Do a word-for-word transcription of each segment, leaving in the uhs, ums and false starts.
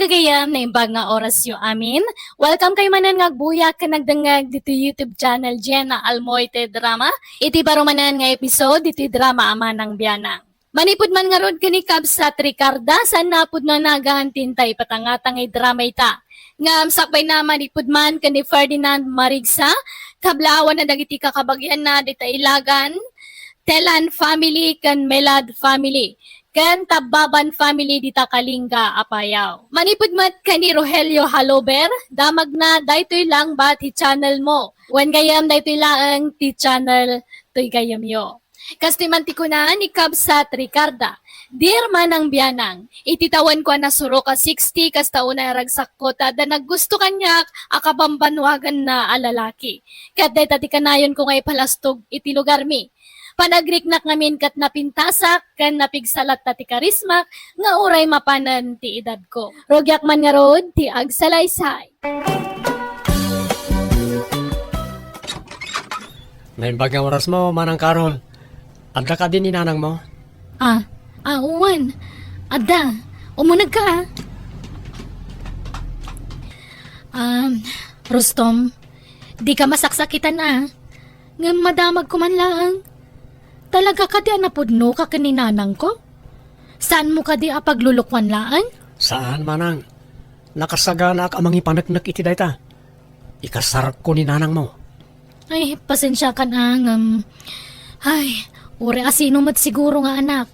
Gayam, naimbag nga orasyo amin. Welcome kayo manen nga agbuyak ken nagdengngeg ditoy YouTube channel Jenna Almoite Drama. Iti baro manen nga episode ditoy drama a Manang Bianang. Manipud man ngarud ken ni Kabsat Ricarda, saan na pudno a nagan ti intay ipatangtang nga drama ita. Ngem sakbayna, manipud man ken ni Ferdinand Marigsa, kablaawan na dagiti kakabagianna dita Ilagan, Telan family ken Melad family, ken Tabbaban family dita Kalinga, Apayao. Manipud met ken ni Rogelio Halober, damagna daytoy lang bat ti channel mo. Wen gayam daytoy laeng ti channel toy gayamyo. Kastoy man ti kuna ni Kabsat Ricarda, "Dear Manang Bianang, iti tawenko a nasurok a sixty, kasta unay a ragsakko ta adda naggusto kaniak a kabambanwaganna a lalaki. Ket dayta ti kanayonko nga ipalastog iti lugarmi. Panagriknak ngamin ket napintasak ken napigsa latta ti karismak nga uray mapanen ti edadko." Rugiak man ngarud ti agsalaysay. Naimbag nga orasmo, Manang Carol. Adda kadi ni nanangmo? Ah, ah, wen. Adda. Umunegka, ah. Um, Rustom, dika masaksakitan, ah. Ngem madamagko man laeng. Talaga kadi a napudnoka ken ni nanangko? Saanmo kadi a paglulukoan laeng? Saan, Manang. Nakasaganaak a mangipaneknek iti dayta. Ikasarko ni nanangmo. Ay, pasensiakan, ah, ngem, ay, uray asino met siguro nga anak.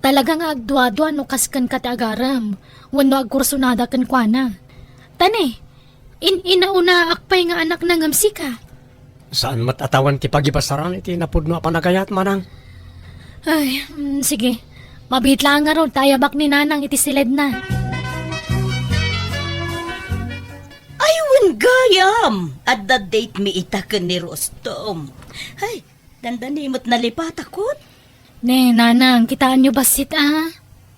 Talaga nga agduadua no kas kenka ti agarem, wenno agkursunada kenkuana. Ta ne, in-inaunaak pay nga anakna ngem sika. Saan met a tawen ti pagibasaran iti napudno a panagayat, Manang. Ay, mm, sige. Mabiit laeng ngarud ta ayabak ni Nanang iti siledna. Ay, wen gayam! Adda date mi ita ken ni Rustom. Ay, dandani met nalipatakon. Ne, Nanang, kitaenyo bassit, a?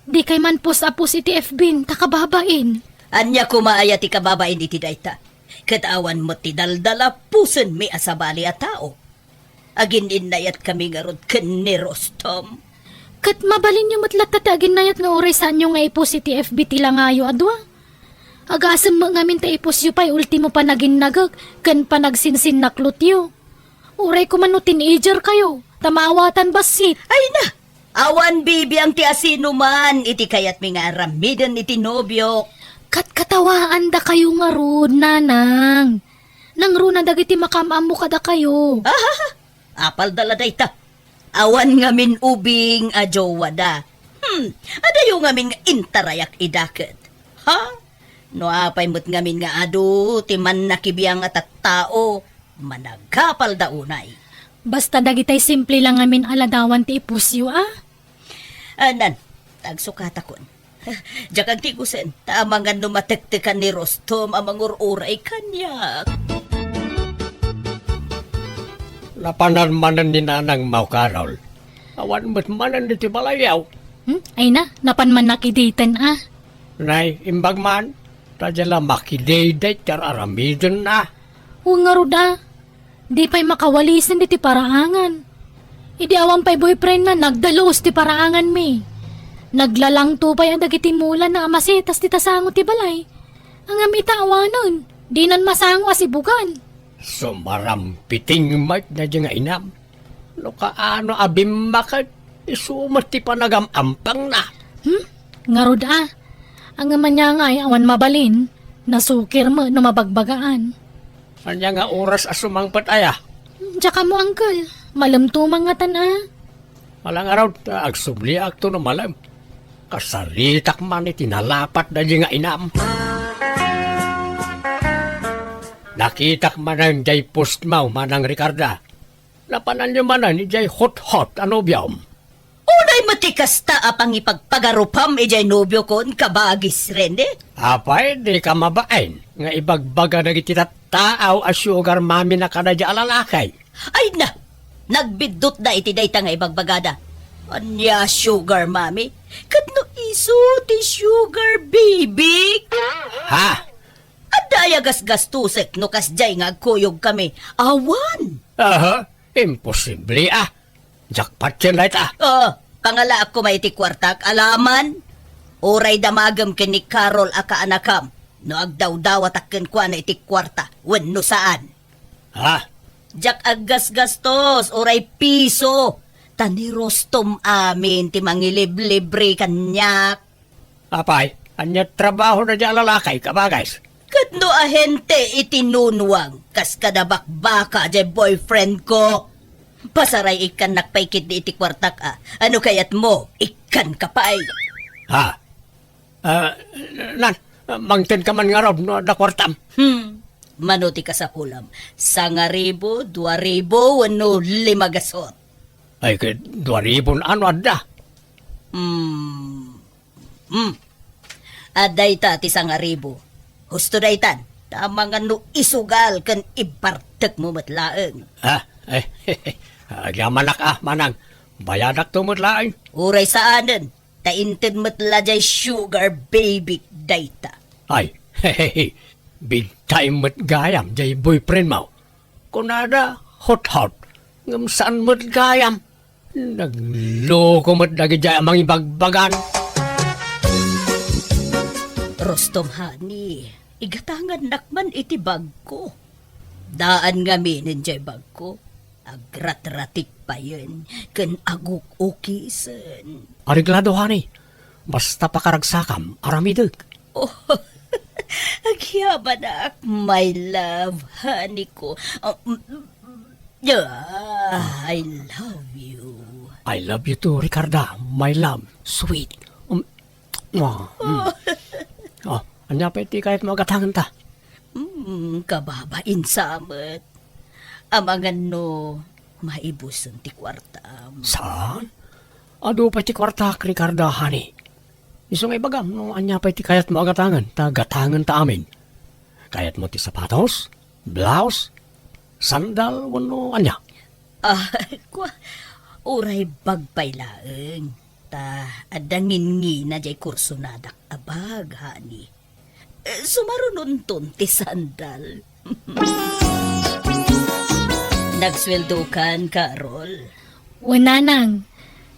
Dikay man post a post iti F B ta kababain. Ania koma aya ti kababain iti dayta? Ket awan met ti daldala postenmi a sabali a tao. Agin-innayatkami ngarud ken ni Rustom. Ket mabalinyo met latta ti aginnayat nga uray saanyo nga i-post iti F B ti langayo a dua. Agasem met ngamin ta i-postyo pay ultimo panaginnagek ken panagsinsinnaklotyo. Uray koma no teenager kayo, ta maawatan bassit. Ay na! Awan bibiang ti asinoman iti kayatmi nga aramiden iti nobiok. Katkatawaandakayo ngarud, Nanang. Nangruna dagiti makaam-ammo kadakayo. Ahaha! Apalda la dayta. Awan ngamin ubing a jowada. Hmm, adayo ngamin nga intarayak ida ket. Ha? No apay met ngamin nga adu ti mannakibiang a tattao, managapalda unay. Basta dagitay simple lang ngamin a ladawan ti ipusyo, a? Anan, agsukatakon. Diak agtigusen, ta amangan no matektekan ni Rustom a mangur-uray kaniak. Napanan manen ni Nanang Mau Carol. Awan met manen iti balayyo. Hmm? Ay na, napan man nakiditen, a? Nay, imbag man, ta dia la makidayday ti ar-aramiden, a? Wen ngarud, a. Di pay makawalisen iti paraangan. Idi awan pay boyfriendna, nagdalus ti paraanganmi. Naglalangto pay a dagiti mulana a masetas ti tasango ti balay. Ngem ita awanen, dinan masango a sibugan. Sumarampiting met daydi nga inam. No kaano a bimmaket, isu met ti panagam-ampangna. Hmm? Ngarud, a. Ngem ania ngay awan mabalin, nasukir met no mabagbagaan. Ania nga oras a sumangpet aya? Diak ammo, uncle. Malemto man ngatan, a. Ala ngarud, ta agsubliakto no malem. Kasaritak man iti nalapat daydi nga inam. Nakitak manen jay postmo, Manang Ricarda. Napananyo manen ijay hot-hot a nobiom. Unay met ti kasta a pangipagpagarupam ijay nobiokon, kabagis Rene? Apay, dika mabain nga ibagbaga dagiti tattaaw a sugar mommy na kadaydi a lalaki? Ay na! Nagbiddutda iti dayta nga ibagbagada. Ania sugar mommy? Ket no isu ti sugar baby? Ha? Adda aya gasgastusek no kasdiay nga agkuyogkami? Awan. Aha, imposible, a. Jackpot ken dayta. O, pangalaak koma iti kuartak, alaman. Uray damagem ken ni Carol a kaanakam no agdawdawatak kenkuana iti kuarta wenno saan. Ha? Diak aggasgastos uray piso, ta ni Rostom amin ti mangiliblibre kaniak. Apay, ania trabahona diay a lalaki, kabagas? Ket no ahente iti nunwang, kas kada bakbaka diay boyfriend ko. Pasaray, ikkannak pay ketdi iti kuartak a. Ano kayatmo? Ikkanka pay. Ha? Ah, nan, mangted ka man ngarud no adda kuartam. Hmm. Mano ti kasapulam? Sangaribu, duaribu, wenno lima gasot? Ay, ket duaribu no adda. Hmm. Hmm. Adda ita ti sangaribu. Husto daytan. Ta amangan no isugal ken ibartekmo met laeng. Ha? Ay, agyamanak a, manang. Bayadakto met laeng. Uray saanen. Ta inted met la diay sugar baby dayta. Ay, big time met gayam diay boyfriend mo. Kunada, hot-hot. Ngem saan met gayam. Nagloko met dagidiay a mangibagbagan. Rostom, honey, igatangannak man iti bagko. Daan ngaminen diay bagko. Agratratik payen ken aguk-ukisen. Areglado, honey. Basta pakaragsakam, aramidek. Oh, agyamanak, my love, honey ko. Ah, mm, mm, ah, I love you. I love you too, Ricarda, my love, sweet. Um, mwah, mm. Oh, ania pay ti kayatmo a gatangenta? Mm, kababain sa met. Amangan no maibusen ti kuartam. Saan? Adu pay ti kuartak, Ricarda, honey. Isu nga ibagam no ania pay ti kayatmo a gatangen, ta gatangenta amin. Kayatmo ti sapatos, blouse, sandal, wenno ania? Ah, kua, uray bag pay laeng. Ta adda ngingina diay kursonadak a bag, honey. Eh, sumarunonton ti sandal. Nagsueldokan, Carol? Wen, nanang.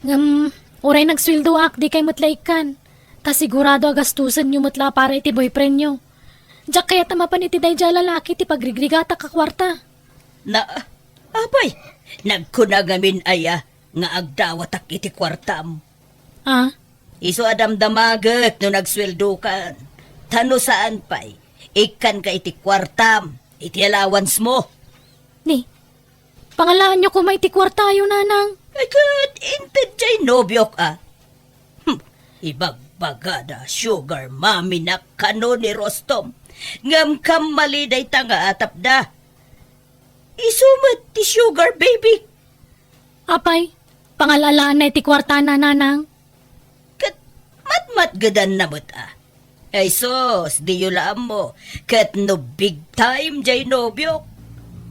Ngem, uray nagsueldoak, dikay met la ikkan. Ta sigurado a gastusenyo met la para iti boyfriendyo. Diak kayat a mapan iti daydiay a lalaki ti pagrigrigatak a kuarta. Na, apay, nagkuna ngamin aya nga agdawatak iti kuartam. Ah? Isu a damdamaget no nagsueldokan. Ta no saan pay, ikkanka iti kuartam, iti allowance mo. Ni, pangalaanyo koma iti kuartayo, nanang. Ay, ket inted diay nobiok, a. Hmm, ibagbagada, sugar mommy-nak kano ni Rostom. Ngem kammali dayta nga atapda. Isu met ti sugar baby. Apay, pangal-alaanna iti kuartana, nanang? Ket matmatgedanna met, a. Ay sus, diyo la ammo. Ket no big time diay nobiok,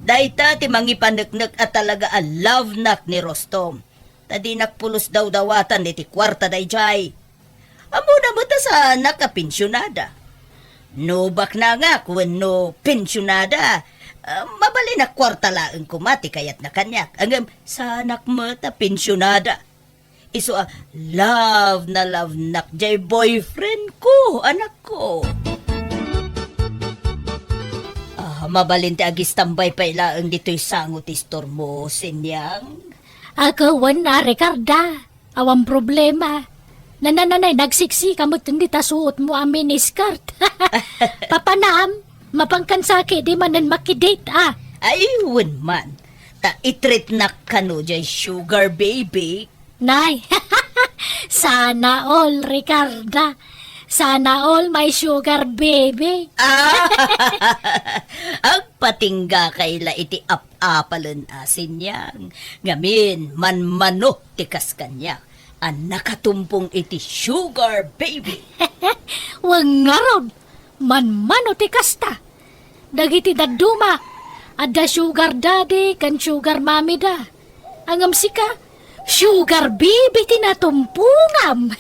dayta ti mangipaneknek a talaga a love-nak ni Rostom. Ta dinak pulos dawdawatan iti kuarta daydiay. Ammona met a saanak a pensionada. No baknangak wenno pensionada, ah, mabalin a kuarta laeng koma ti kayatna kaniak. Ngem saanak met a pensionada. Isu a love na love-nak diay boyfriend ko, anakko. Ah, mabalin ti agistambay pay laeng ditoy sango ti istormo, Sinyang. Ako wen a, Ricarda. Awan problema. Nananay, nagsiksika met indi ta suotmo a miniskirt. Papanam, mapankan sa ketdi manen makidate, a. Ay, wen man. Ta itreatnak kano diay sugar baby. Nay, sana all, Ricarda. Sana all my sugar baby. Ah, agpatingga kay la iti ap- apalen a, Sinyang, ngamin manmano ti kas kaniak a nakatumpong iti sugar baby. Wen ngarud, manmano ti kasta. Dagiti dadduma, adda sugar daddy ken sugar mommy da. Ngem sika, sugar baby ti natumpongam.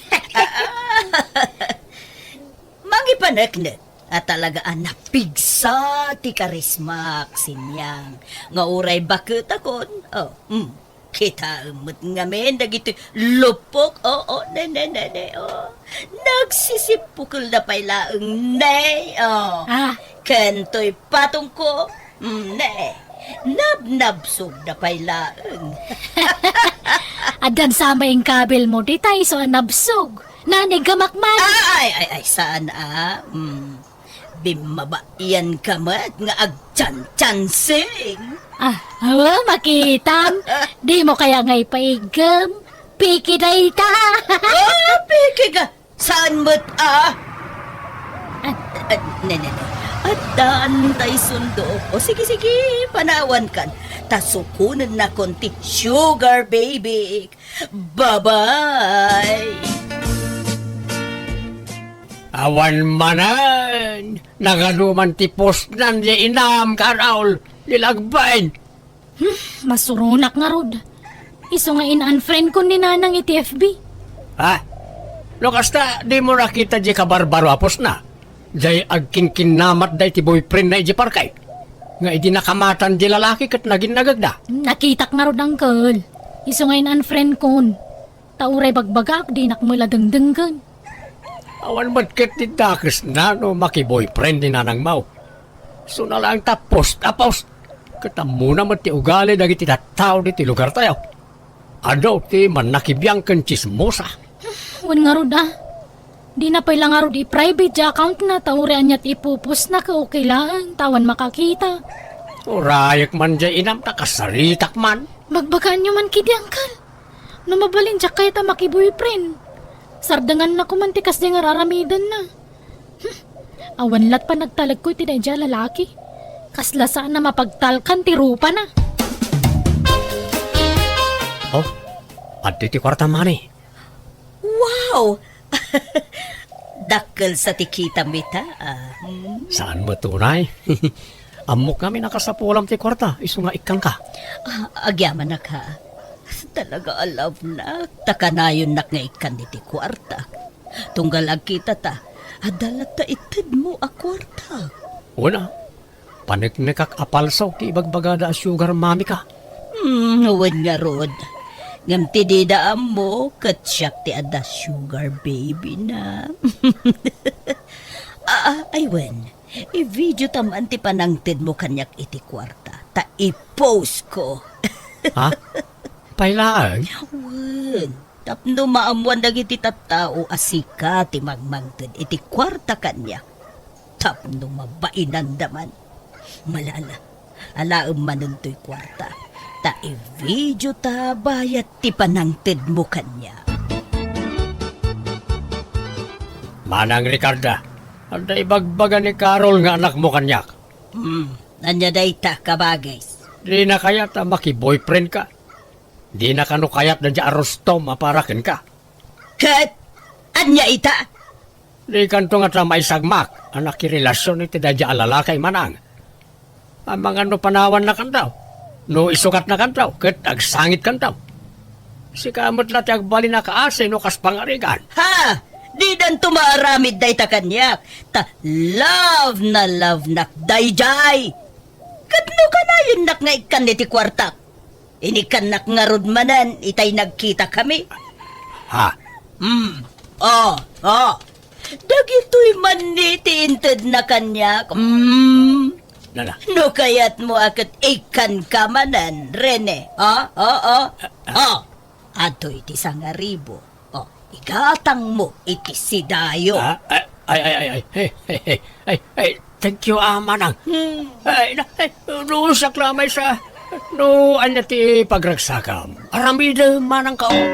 Mangipaneknek a talaga a napigsa ti karismak, Sinyang, nga uray baketakon, oh, mm, Kitaem met ngamin dagitoy lupok. Oo, ne, ne, ne, ne, oh. Nagsisippukelda pay laeng, ne, oh. Ah. Ken toy patongko, mm, ne. Nabnabsogda pay laeng. Addan sa maingkabilmo, dita isu a nabsog. Naniggamak man. Ay, ay, ay, saan, ah? Mm. Bimmabaian ka met nga agchanchansing. Ah, awa, makitam. Dimo kaya nga ipaiggem? Piki dayta. Ah, piki ka. Saan met, ah? Ah. Ah, ne, ne, ne. Addan tay sundo. O, sige, sige, panawan kan. Ta sukonen nakon ti sugar baby. Bye-bye. Awan manen, naganuman ti postnan ya inam, Carol, ni Lagbain. Hmm, masuronak ngarud. Isu nga in-unfriend kon ni Nanang iti F B. Ha? No kasta, dimo nakita di kabarbaro a postna? Jay agkinkinnamat day ti boyfriend na iti parkay. Nga idi nakamatan di lalaki ket naginnagagda. Nakitak ngarud, uncle. Isu nga in-unfriend kon. Ta uray bagbagaak, dinak met la dengdenggen. Awan met ket ti dakesna no makiboyfriend ni nanangmo. Suna laeng ta post a post. Ket ammona met ti ugali dagiti tattao diti lugartayo. Adu ti mannakibiang ken tsismosa. Wen ngarud, a. Dina pay la ngarud i-private ti account na, ta uray ania ti ipupostna ket okay laeng, ta awan makakita. Urayek man jay inam ta kasaritak man. Bagbagaanyo man kidi, uncle. No mabalin, diak kayat a makiboyfriend. Sardenganna koman ti kasdi nga ar-aramidenna. Hmm. Awan lat panagtalekko iti daydiay a lalaki. Kasla saan a mapagtalkan ti rupana. Oh, adda ti kuarta, mani. Wow! Dakkel sa ti kitam ita, ah. Hmm. Saan met unay? Ammok ngamin a kasapulam ti kuarta, isu nga ikkanka. Ah, agyamanak, ha. Talaga a love nak, ta kanayonnak nga ikkan iti kuarta. Tunggal agkita ta, adda latta itedmo a kuarta. Una, paneknekak a palso ti ibagbagada a sugar mommy ka. Hmm, wen ngarud. Ngem ti dida ammo, ket siak ti adda sugar baby na. Ah, ah, ay wen, i-video ta man ti panangtedmo kaniak iti kuarta, ta i-post ko. Ha? Pay laeng? Wen, tapno maammuan dagiti tattao a sika ti mangmangted iti kuarta kaniak. Tapno mabainanda man. Malala, alaem manen toy kuarta, ta i-video ta bayat ti panangtedmo kaniak. Manang Ricarda, adda ibagbaga ni Carol nga anakmo kaniak. Hmm, ania dayta, kabagis? Dina kayat a makiboyfriend ka. Dina kano kayat daydiay a Rustom a para kenka. Ket ania ita? Dikanto ngata maisagmak a nakirelasion iti daydiay a lalaki, manang. Amangan no panawannakanto, no isukatnakanto, ket agsangitkanto. Sika met la ti agbalin a kaasi no kas pangarigan. Ha! Didanto maaramid dayta kaniak, ta love na love nak daydiay. Ket no kanayonnak nga ikkan iti kuartak, inikkannak ngarud manen itay nagkitakami. Ha? Hmm. Oh, oh. Dagitoy man ni ti intedna kaniak. Hmm. Nana. No kayatmo a ket ikkanka manen, Rene. Oh, oh, oh. Ah, ah. Oh. Adtoy ti sangaribo. Oh, igatangmo iti sidayo. Ah, ay, ay, ay, ay, ay, hey, hey, hey, ay, ay, thank you, ah, manang. Hmm. Ay, na, ay, no, sakla maysa, no, ania ti pagragsakam? Aramidem, manang ka, oh.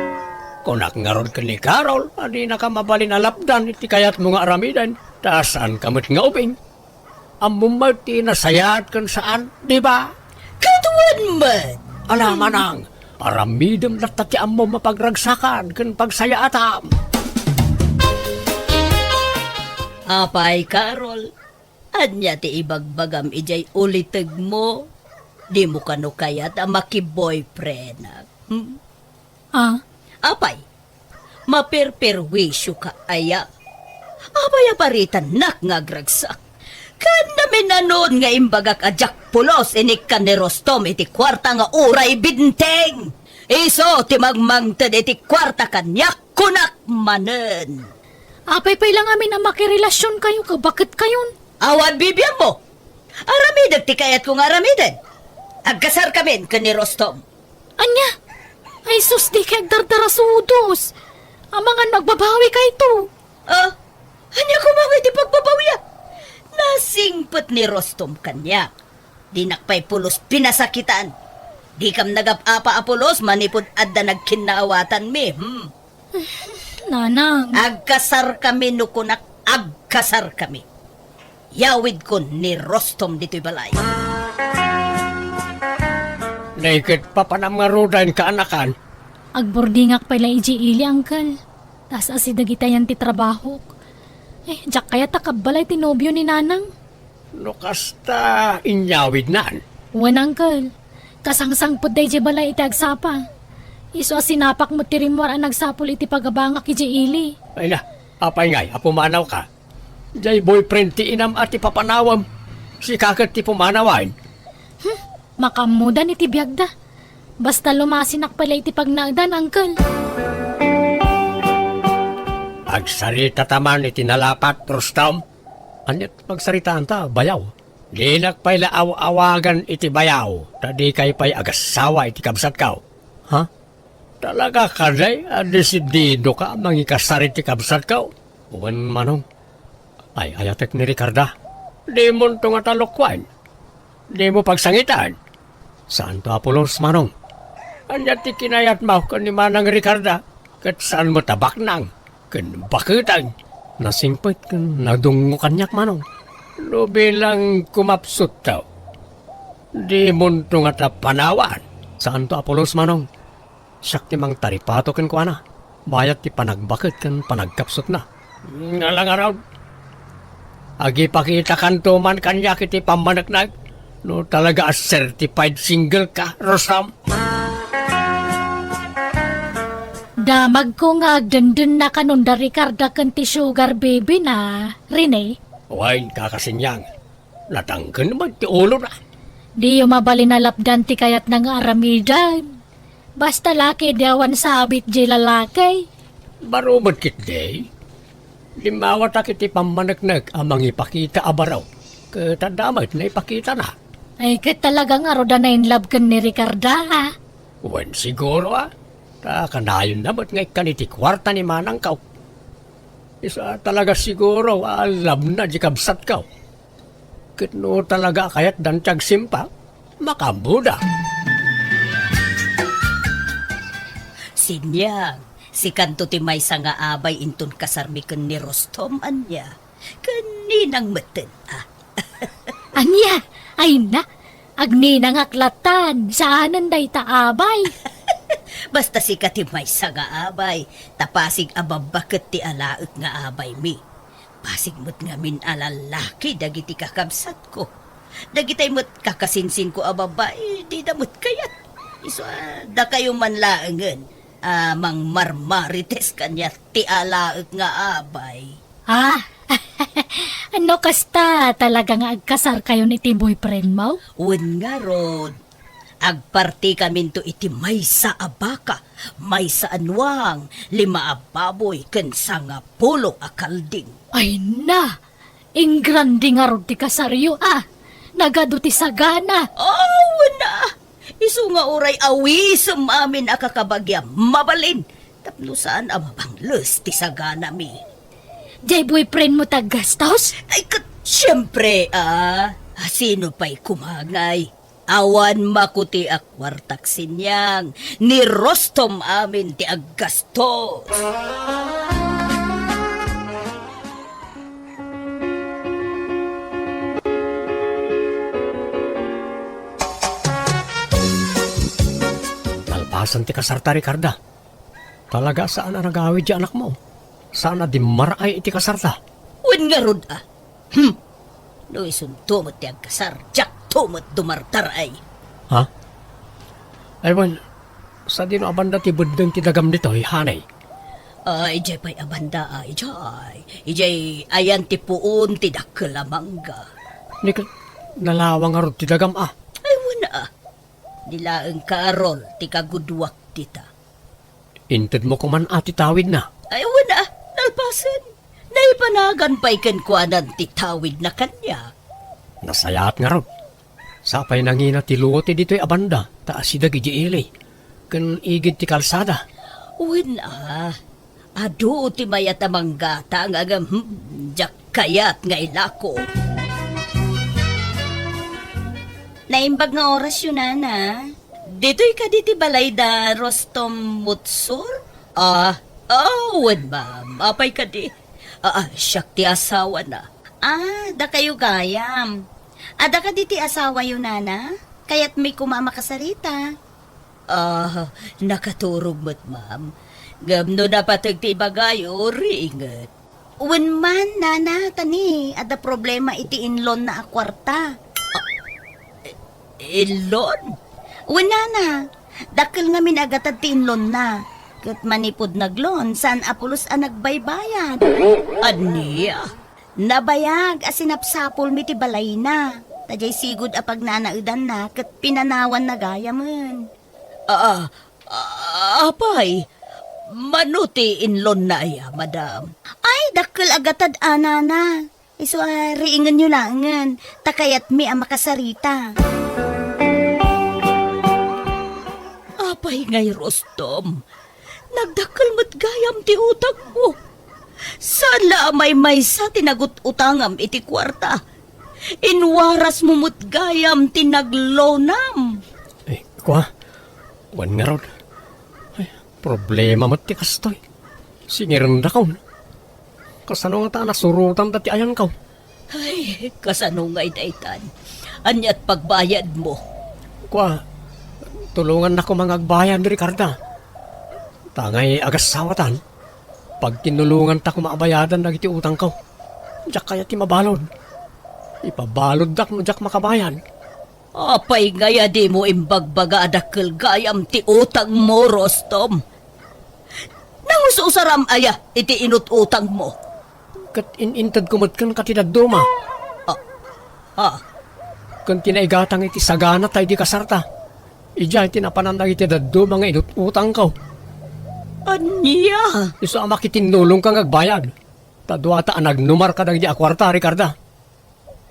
Kunak ngarud ken ni Carol, a dinaka mabalin a lapdan iti kayatmo nga aramiden, ta saanka met nga ubing. Ammom met ti nasayaat ken saan, di ba? Ket wen met. Ala, manang, aramidem latta ti ammom a pagragsakan ken pagsayaatam. Apay, Carol, ania ti ibagbagam idiay ulitegmo? Dimo kano kayat a makiboyfriend? Hmm? Ah? Apay, maperperwisioka aya? Apay a paritannak nga agragsak? Ken naminanon nga imbagak a diak pulos inikkan ni Rustom iti kuarta nga uray benteng? Isu ti mangmangted iti kuarta kaniak, kunak manen. Apay pay la ngamin a makirelasionkayo ket baketkayon? Awan bibiangmo. Aramidek ti kayatko nga aramiden. Agkasarkamin ken ni Rostom. Ania? Ay sus, dikay agdardarasudos. Amangan no agbabawikayto. Ah, ania koma ngay ti pagbabawiak? Nasingpet ni Rostom kaniak. Dinak pay pulos pinasakitan. Dikam nagap-apa a pulos manipud adda nagkinnaawatanmi, hmm? Nanang. Agkasarkami no kunak agkasarkami. Yawidkon ni Rostom ditoy balay. Nay ket papanam ngaruden, kaanakan? Agburdingak pay la idiay ili, Uncle. Ta as-asi dagitayan ti trabahok. Eh, diak kayat a kabbalay ti nobio ni Nanang. No kasta, inyawidnan? Wen, Uncle. Kasangsangpetda idiay balay iti agsapa. Isu a sinapak met ti rimmuar a nagsapul iti pagabangak idiay ili. Ay na, apay ngay a pumanawka? Diay boyfriend ti inam a ti papanawem. Sika ket ti pumanawen. Hmm, makaammodan iti biagda. Basta lumasinak pay la iti pagnaedan, Uncle. Agsaritata man iti nalapat, Rostom. Ania ti pagsaritaanta, bayaw? Dinak pay la aw-awagan iti bayaw, ta dikay pay agassawa iti kabsatko. Ha? Talaga kadi a desididoka a mangikasar iti kabsatko? Wen, Manong. Ay-ayatek ni Ricarda. Dimonto nga talukwan. Dimo pagsangiten. Saanto a pulos, Manong. Ania ti kinayatmo ken ni Manang Ricarda? Ket saan met a baknang ken baketen. Nasingpet ken nadungngo kaniak, Manong. No bilang kumapsutto, dimonto ngata panawan. Saanto a pulos, Manong. Siak ti mangtaripato kenkuana, bayat ti panagbaket ken panagkapsutna. Ala ngarud, agipakitakanto man kaniak iti pammaneknek no talaga a certified single ka, Rostom. Damagko nga agdendennakanon da Ricarda ken ti sugar baby na, Rene. Wen, Kaka Sinyang, natangken met ti ulona. Diyo mabalin a lapdan ti kayatna nga aramiden. Basta laki, di awan sabit di lalaki. Baro met ketdi. Limmawatak iti pammaneknek a mangipakita a baro. Ket adda met naipakitana. Ay, ket talaga ngarud a na-in love ken ni Ricarda, a? Wen, siguro, a. Ta kanayonna met nga ikkan iti kuarta ni manangko. Isu a talaga siguro a love na di kabsatko. Ket no talaga a kayatdan ti agsimpa, makaammoda. Sinyang, sikanto ti maysa nga abay inton kasarmi ken ni Rostom, ania? Ken ninang metten, a? Ania? Ay na, agninangak latan, saanen dayta abay. Basta sika ti maysa nga abay, ta pasig a babbaket ti alaek nga abaymi. Pasig met ngamin a lallaki dagiti kakabsatko. Dagitay met kakasinsinko a babbai, dida met kayat. Isu a, dakayo man laengen a mangmarmarites kaniak ti alaek nga abay. Ah, no kasta, talaga nga agkasarkayon iti boyfriendmo? Wen ngarud. Agpartikaminto iti maysa a baka, maysa a nuang, lima a baboy, ken sangapulo a kalding. Ay na! Ingrande ngarud ti kasaryo, a! Nagadu ti sagana! Aw, na! Isu nga uray awisem amin a kakabagiam, mabalin, tapno saan a mabangles ti saganami. Diay boyfriendmo ti aggastos? Ay, ket, siempre, a! Sino pay koma ngay? Awan makuti a kuartak, Sinyang, ni Rostom amin ti aggastos. Nalpasen ti kasarta, Ricarda. Talaga saan a nagawid ti anakmo. Saan a dimmaraay iti kasarta. Wen ngarud a. Hmm. No isunto met ti agkasar, diakto met dumardaraay. Ha? Ay, wen, sadino a banda ti beddeng ti dagam ditoy, honey? Ay, idiay pay a banda, ay, idiay. Idiay ayan ti puon ti dakkel a mangga. Ni ket nalawa ngarud ti dagam, a? Ay, wen a. Di laeng Carol ti kaguduak dita. Intedmo koman a ti tawidna? Ay, wen a, nalpasen. Naipanagan pay kenkuanan ti tawidna kaniak. Nasayaat ngarud. Sapay nangina ti luo ti ditoy a banda, ta asideg idiay ili, ken igid ti kalsada. Wen a, adu ti mayat a manggatang, ngem, hmm, diak kayat nga ilako. Naimbag nga orasyo, nana. Ditoy kadi ti balay da Rostom Mutsur? Ah, ah, wen, ma'am. Apay kadi? Ah, ah, siak ti asawana. Ah, dakayo gayam. Adda kadi ti asawayo, nana? Kayatmi koma a makasarita. Ah, nakaturog met, ma'am. Ngem no napateg ti ibagayo, riinget. Wen man, nana, ta ni, adda problema iti inlonna a kuarta. Ah, inlon? Wen, nana, dakkel ngamin a gatad ti inlonna. Ket manipud naglon, saan a pulos a nagbaybayad. Ania? Nabayag a sinapsapulmi ti balayna. Ta diay sigud a pagnanaedanna ket pinanawanna gayamen. Ah, ah, apay, mano ti inlonna aya, madam? Ay, dakkel a gatad a, nana. Isu a riingenyo laengen, ta kayatmi a makasarita. Apay ngay, Rostom, nagdakkel met gayam ti utangmo. Saan la a maymaysa ti nagut-utangam iti kuarta. Inwarasmo met gayam ti naglonam. Eh, kua, wen ngarud. Ay, problema met ti kastoy. Singirendakon. Kasano ngata a nasurotanda ti ayanko? Ay, kasano ngay daytan? Aniat pagbayadmo? Kua, tulongannak koma nga agbayad, Ricarda. Ta ngay agassawatan, pagtinnulonganta koma a bayadan dagiti utangko. Diak kayat ti mabalud. Ipabaluddak no diak makabayad. Apay ngay a dimo imbagbaga a dakkel gayam ti utangmo, Rostom? Nangus-usaram aya iti inut-utangmo? Ket in-intedko met kenka ti dadduma. Ah, ah. Ken ti naigatang iti sagana ta idi kasarta. Idiay ti napanan dagiti dadduma nga inut-utangko. Ania? Isu a makitinnulongka nga agbayad. Ta duata a nagnumar kadagidi a kuarta, Ricarda.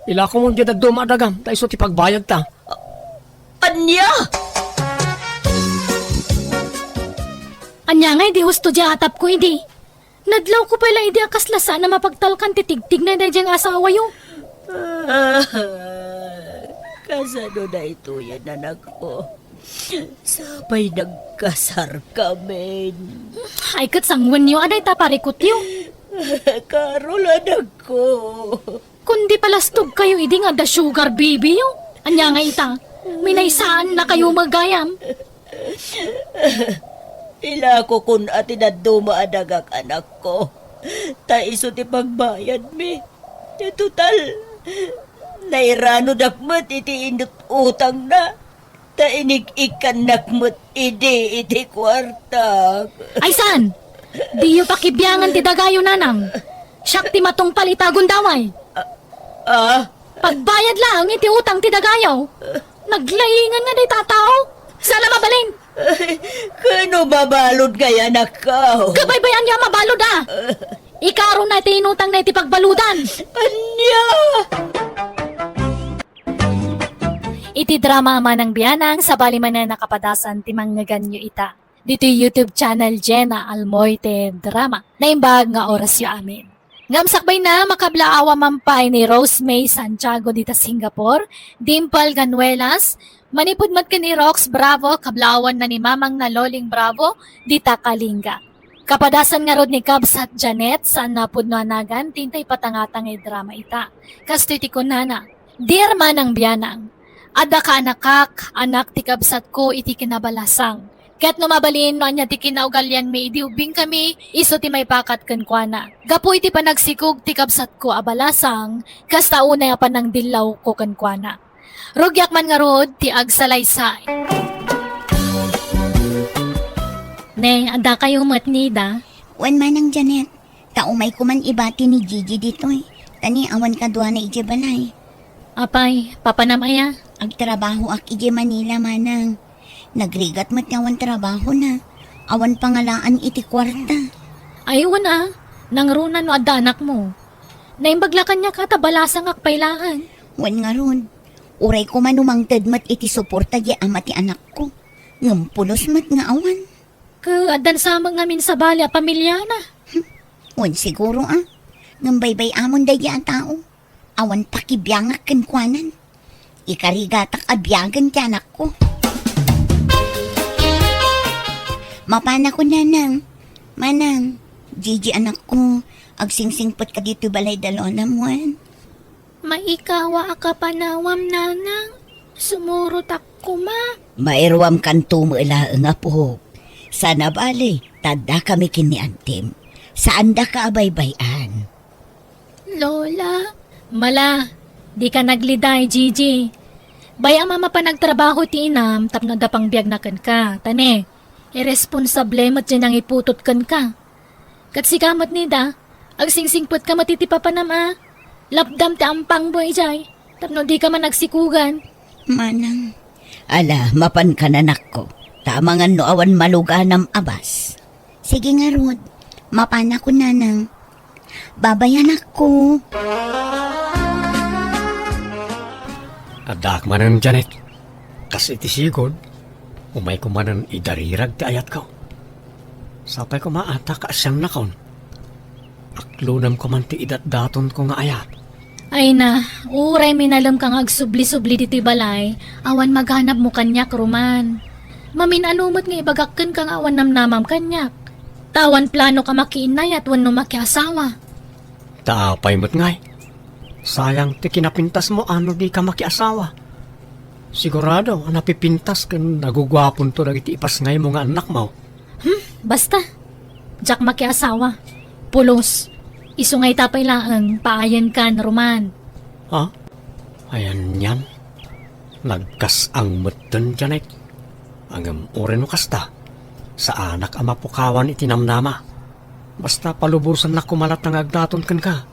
Ilakomon diay dadduma a dagam, ta isu ti pagbayadta. Ania? Ania ngay di husto diay atapko idi? Nadlawko pay la idi a kasla saan a mapagtalkan ti tigtigna daydiay nga asawayo. Ah, kasano daytoyen, anakko? Sapay nagkasarkamin. Ay, ket sanguenyo a dayta parikutyo. Carol, anakko. Kundi palastogkayo idi nga adda sugar baby-yo. Ania nga ita? Minaysaannakayo met gayam. Ilakokon a ti dadduma a dagak, anakko. Ta isu ti pagbayadmi. Total, nairanodak met iti inut-utangna. Ta inig-ikkannak met idi iti kuartak. Ay saan? Diyo pakibiangan ti dagayo, nanang. Siak ti matungpal ita a gundaway. Ah? Pagbayad laeng iti utang ti dagayo. Naglaingan nga dayta a tao. Saan a mabalin? Ay, kano mabalud ngay, anakko? Kabaybayan nga mabalud a. Ikarona ti inutangna iti pagbaludan. Ania? Iti drama a Manang Bianang, sabali manen a kapadasan ti manngeganyo ita ditoy YouTube channel Jenna Almoite Drama. Naimbag nga orasyo amin. Ngem sakbayna, makablaawa man pay ni Rose May Santiago dita Singapore, Dimple Ganuelas, manipud met ken ni Rox Bravo, kablaawanna ni Mamangna Loling Bravo, dita Kalinga. Kapadasan ngarud ni Kabsat Janet, saan a pudno a nagan ti intay patangata nga idrama ita. Kastoy ti kunana, Dear Manang Bianang, adda kaanakak, anak ti kabsatko iti kinabalasang. Ket no mabalin no ania ti kinaugalianmi idi ubbingkami, isu ti maipakat kenkuana. Gapu iti panagsikog ti kabsatko a balasang, kasta unay a panangdillawko kenkuana. Rugiak man ngarud ti agsalaysay. Ne, addakayo met ni Ida? Wen, Manang Janet. Ta umayko man ibati ni Gigi ditoy. Ta ni awan kaduana idiay balay. Apay, papanam aya? Agtrabahoak idiay Manila, manang. Nagrigat met nga awan trabahona. Awan pangalaan iti kuarta. Ay, wen a, nangruna no adda anakmo. Naimbag la kaniak a ta balasangak pay laeng. Wen ngarud, uray koma no mangted met iti suporta diay ama ti anakko. Ngem pulos met nga awan. Ket addan sa met ngamin sabali a pamiliana. Wen siguro a. Ngem baybay-amon daydiay a tao. Awan pakibiangak kenkuanan. Ikarigatak a biagen ti anakko. Mapanakon, nanang. Manang, Gigi anakko, agsingsingpetka ditoy balay da lonam wen. Maikawa a kapanawam, nanang. Sumurotak koma. Mairuamkanto met laeng, apok. Saan a bale, ta addakami ken ni antim. Saandaka a baybay-an. Lola. Mala, dika nagliday, Gigi. Bay-am a mapan agtrabaho ti inam tapno adda pangbiagna kenka. Ta ne, irresponsable met diay nangiputot kenka. Ket sika met, Nida, agsingsingpetka met iti papanam a lapdam ti ampangmo idiay tapno dika man agsikugan. Manang. Ala, mapankan, anakko. Ta amangan no awan maluganam a bas. Sige ngarud, mapanakon, nanang. Babay, anakko. Addaak manen, Janet. Kas iti sigud, umayko manen idarirag ti ayatko. Sapay koma a ta kaasiannakon. Aklonem koman ti idatdatonko nga ayat. Ay na, uray minalem ka nga agsubli-subli ditoy balay, awan maganabmo kaniak, Roman. Mamin-ano met nga ibagak kenka nga awan namnamam kaniak? Ta awan plano ka makiinnayat wenno makiasawa. Ta apay met ngay? Sayang ti kinapintasmo a no dika makiasawa. Sigurado a napipintas ken naguguaponto dagiti ipasngaymo nga annakmo. Hmm, basta. Diak makiasawa. Pulos. Isu nga ita pay laeng, paayenkan, Roman. Ha? Ay anian? Nagkas-ang metten, Janet. Ngem uray no kasta, saanak a mapukawan iti namnama. Basta palubosannak koma latta nga agdaton kenka.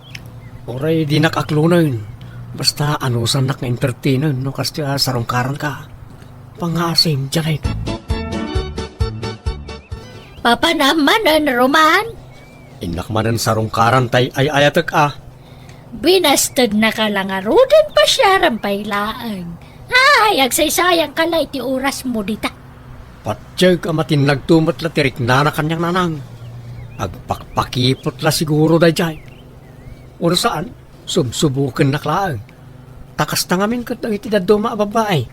Uray dinak aklonen, basta anusannak nga entertainen no kasta a sarungkaranka. Pangngaasim, Janet. Papanam manen, Roman? Innak manen sarungkaran tay ay-ayatek a. Binastednaka la ngaruden, pasiaram pay laeng. Ay, agsaysayangka la iti orasmo dita. Patiek a matinnagto met la ti riknana kaniak, nanang. Agpakpakipot la siguro daydiay. Wenno saan, subsubokennak laeng. Ta kasta ngamin ket dagiti dadduma a babbai.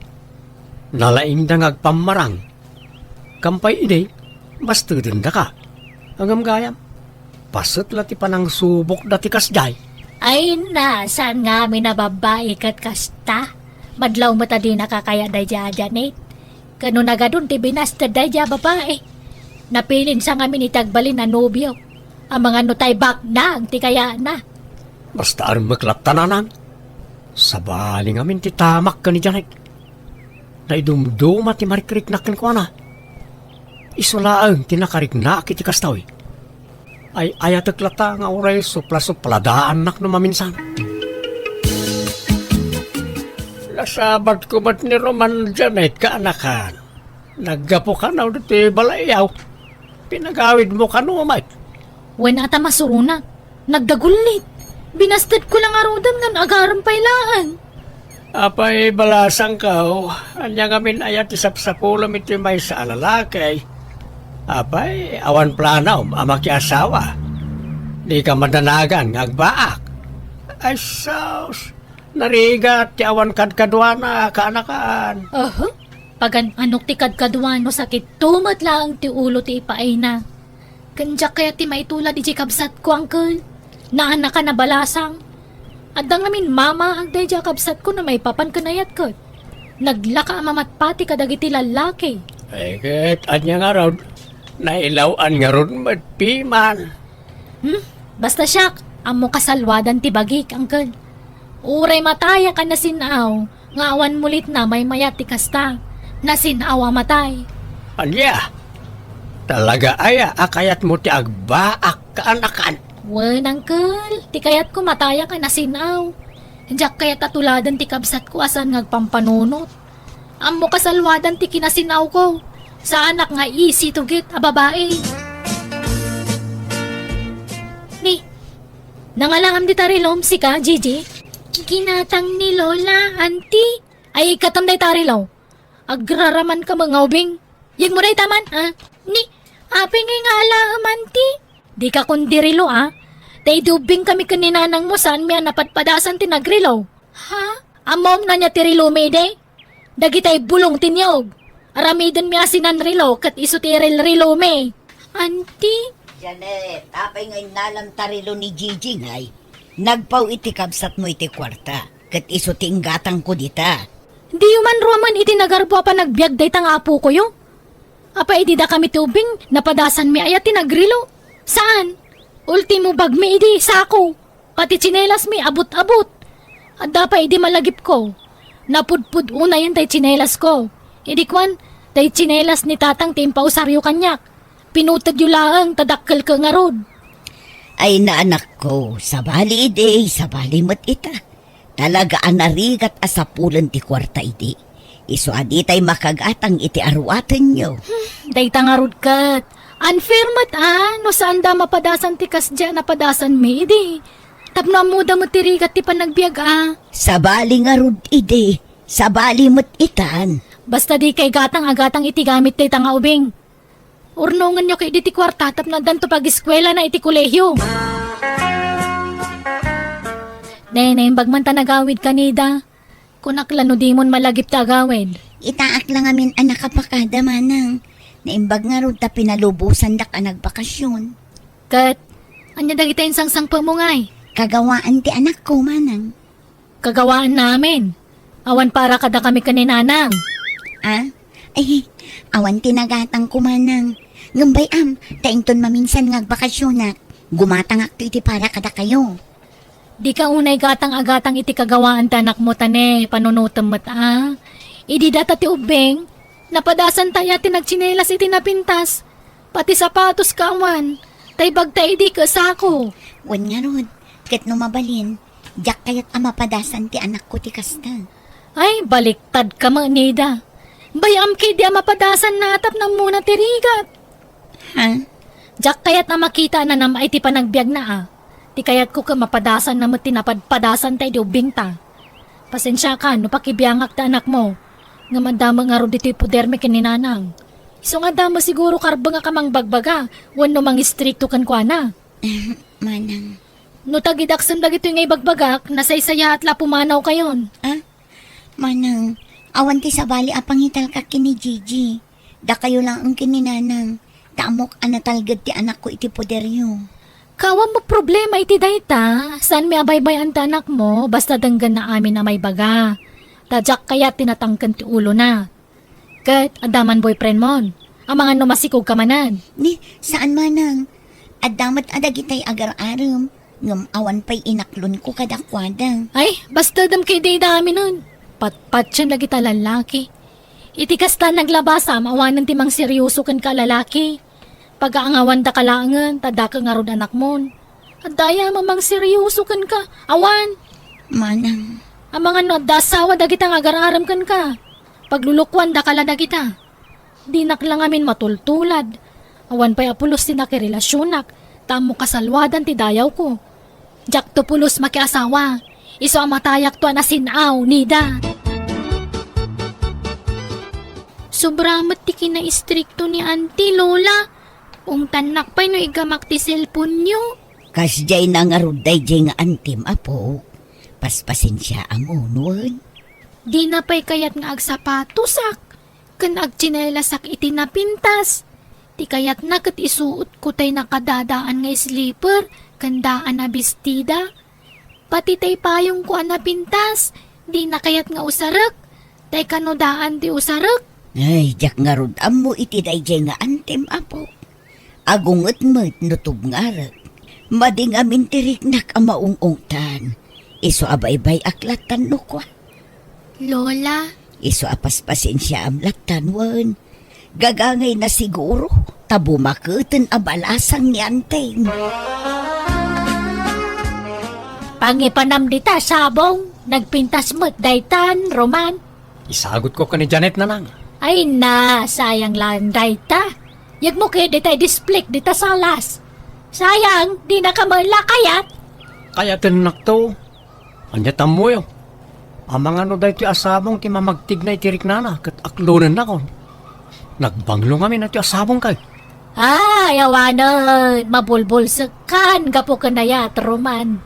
Nalaingda nga agpammarang. Kam pay idi, bastedendaka. Ngem gayam, paset la ti panangsubokda ti kasdiay. Ay na, saan ngamin a babbai ket kasta? Madlaw met a dinaka kayat daydiay a Janet. Ket no nagadun ti binasted daydiay a babbai, napilinsa ngamin iti agbalin a nobio. Amangan no tay baknang ti kayatna. Basta armek latta, nanang. Sabali ngamin ti tamak ken ni Janet. Naidumduma ti marikriknak kenkuana. Isu laeng ti nakariknak iti kastoy. Ay-ayatek latta nga uray supla-supladaannak no maminsan. Nasabatko met ni Roman, Janet, kaanakan. Naggapu kano ditoy balayyaw. Pinagawidmo kano met? Wen a ta masuronak. Nagdagullit. Binastedko la ngaruden ngem agarem pay laeng. Apay, balasangko, ania ngamin aya ti sapsapulem iti maysa a lalaki? Apay, awan planom a makiasawa? Dika madanagan nga agbaak? Ay, sus! Narigat ti awan kadkaduana, kaanakan. Aha. Pagan-anok ti kadkaduan no sakitto met laeng ti ulo ti ipaayna. Ken diak kayat ti maitulad idiay kabsatko, uncle. Naanakan a balasang. Adda ngamin mamaag daydiay a kabsatko no maipapan ken ayat ket. Naglaka a mamatpati kadagiti lallaki. Ay, ket ania ngarud? Nailaw-an ngarud met piman. Hmm? Basta siak, ammok a salwadan ti bagik, uncle. Uray matayak a nasin-aw, nga awan mulitna maymayat ti kasta. Nasin-aw a matay. Ania? Talaga aya a kayatmo ti agbaak, kaanakan? Wen, uncle, ti kayatko matayak a nasin-aw. Diak kayat a tuladen ti kabsatko a saan nga agpampanunot. Ammo kasalluadan ti kinasin-awko. Saanak nga easy to get a babae. Ni, nangalaam dita relo, sika, Gigi? Ginatang ni Lola, Auntie. Ay, ikkatam dayta relo. Agraraman ka nga ubing. Yegmo dayta man, ha? Ni, apay ngay nga alaem, Auntie? Dika kundi relo, a? Ta idi ubbing kami ken ni nanangmo, saanmi a napadpadasan ti nagrelo. Ha? Ammom ania ti relomi idi? Dagitay bulong ti niyog. Aramidenmi a sinanrelo ket isu ti irelrelomi. Auntie? Janet, apay nga innalam ta relo ni Gigi ngay? Nagpaw iti kabsatmo iti kuarta, ket isu ti inggatangko dita. Diyo man ruamen iti nagarbo a panagbiag dayta nga apokoyo? Apay idi dakami ti ubbing, napadasanmi aya ti nagrelo? Saan? Ultimo bagmi idi sako. Pati tsinelasmi, abut-abut. Adda pay idi malagipko. Napudpud unayen tay tsinelasko. Idi kuan, tay tsinelas ni tatang ti impausaryo kaniak. Pinutedyo laeng ta dakkelko ngarud. Ay, naanakko, sabali idi, sabali met ita. Talaga a narigat a sapulen ti kuarta idi. Isu a ditay makagatang iti aruatenyo. Dayta ngarud ket, unfair met a, no saanda mapadasan ti kasdi a napadasanmi idi. Tapno ammoda met ti rigat ti panagbiag a. Sabali ngarud idi, sabali met itan. Basta dikay gatang a gatang iti gamit dayta nga ubing. Urnongenyo ketdi ti kuarta tapno addanto pagiskuelana iti kolehio. Ne, naimbag man ta nagawid ka, Nida. Kunak la no dimon malagip ti agawid. Itaak la ngamin a nakapakada, manang. Naimbag ngarud ta pinalubosandak a nagbakasyon. Ket, ania dagiti insangsangpetmo ngay? Kagawaan ti anakko, manang. Kagawaan namin. Awan para kadakami ken ni nanang. Ah? Ay, awan ti nagatangko, manang. Ngem bay-am, ta inton maminsan nga agbakasyonak, gumatangakto iti para kadakayo. Dika unay gatang a gatang iti kagawaan ti anakmo ta ne, panunotem met a. Idi data ti ubbing, napadasanta aya ti nagtsinelas iti napintas. Pati sapatos ka awan, tay bagta idi ket sako. Wen ngarud, ket no mabalin, diak kayat a mapadasan ti anakko ti kasta. Ay, baliktad ka met, Nida. Bay-am ketdi a mapadasanna tapno ammona ti rigat. Ha? Diak kayat a makita a nanam-ay ti panagbiagna a. Ti kayatko ket mapadasanna met ti napadpadasanta idi ubbingta. Pasensiakan no pakibiangak ti anakmo. Ngem adda met ngarud ditoy podermi ken ni nanang. Isu nga adda met siguro karbengak a mangbagbaga wenno mangistrikto kenkuana. Manang. No tagidaksem dagitoy nga ibagbagak, nasaysayaat la a pumanawkayon. Ah? Manang, awan ti sabali a pangitalka ken ni Gigi. Dakayo laeng ken ni nanang, ta ammok a natalged ti anakko iti poderyo. Kaawan met problema iti dayta, saanmi a baybay-an ti anakmo, basta denggenna amin a maibaga. Ta diak kayat ti natangken ti ulona. Ket adda man boyfriendmon. Amangan no masikogka manen. Ni, saan manang. Adda met a dagitay agar-arem, ngem awan pay inaklonko kadakuada. Ay, basta dem ketdi daminen. Patpatien dagita lallaki. Iti kasta naglabasam, awanen ti mangseryoso kenka a lalaki. Pagaangawandaka laengen, ta adda ket ngarud anakmon. Adda aya a mangseryoso kenka? Awan. Manang. Amangan no adda asawa dagita nga agar-arem kenka. Paglulukuandaka la dagita. Dinak la ngamin matultulad. Awan pay a pulos ti nakirelasionak, ta ammo kasalluadan ti dayawko. Diakto pulos makiasawa. Isu a matayakto a nasin-aw, Nida. Sobra met ti kinaistrikto ni Auntie, Lola. Ungtannak pay no igamak ti cellphone-yo. Kasdiay na ngarud daydiay nga antim, apo. Paspasensiaam, wen. Dina pay kayat nga agsapatosak ken agtsinelasak iti napintas. Ti kayatna ket isuotko tay nakadadaan nga slipper ken daan a bestida. Pati tay payongko a napintas, dina kayat nga usarek. Tay kano daan ti usarek? Ay, diak ngarud ammo iti daydiay nga antim, apo. Agunget met no tubngarek. Madi ngamin ti riknak a maung-ungtan. Isu a baybay-ak lattan no kua. Lola. Isu a paspasensiaam lattan wen. Gagangayna siguro, ta bumaketen a balasang ni Anteng. Pangipanam dita, Sabong. Nagpintas met daytan, Roman. Isagutko ken ni Janet, nanang. Ay na, sayang lang dayta. Yegmo ket dita idisplik dita salas. Sayang, dinaka met la kayat. Kayatennakto. Ania ti ammoyo? Amangan no daytoy a sabong ti mamagtigna iti riknana ket aklonennakon. Nagbanglo ngamin daytoy a sabong kay. Ay, awanen, mabulbulsekkan gapu ken ayat, Roman.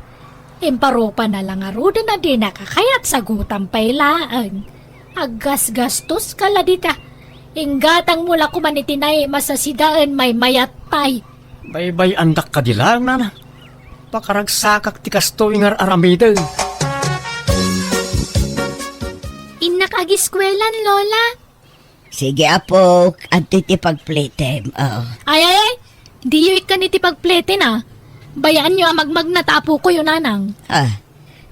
Imparupana la ngaruden a dinaka kayat, sagutam pay laeng. Aggasgastoska la dita. Inggatangmo la koman iti naim a sasidaen, maymayat pay. Baybay-andak kadi laeng, nana. Pakaragsakak ti kastoy nga ar-aramiden. Innak agiskuelan, Lola. Sige, apok, adtoy ti pagpletem. Oh. Ay, ay, ay. Diyo ikkan iti pagpleten, a. Bayaanyo a magmagna ta apokoyo, nanang. Ah,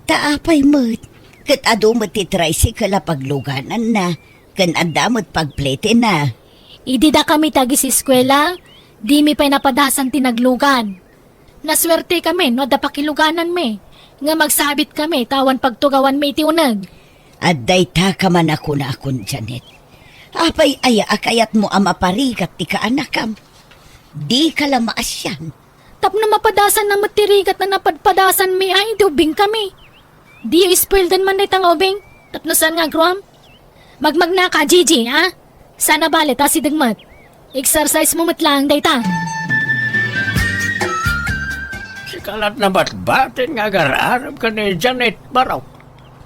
ta apay met? Ket adu met ti tricycle a paglugananna, ken adda met pagpletenna. Idi dakami ti agiseskuela, dimi pay napadasan ti naglugan. Nasuertekami no adda pakilugananmi, ngem agsabitkami ta awan pagtugawanmi iti uneg. Adda ita ka man a kunakon, Janet. Apay aya a kayatmo a maparigat ti kaanakam? Dika la maasian. Tapno mapadasanna met ti rigat a napadpadasanmi, ay, di ubingkami. Diyo ispueldan man dayta nga ubing, tapno saan nga agruam? Magmagnaka, Gigi, a? Saan a bale ta asideg met. Exercise mo met laeng dayta. Sika la't nabatbatin nga agar-arem ken ni Janet Barok.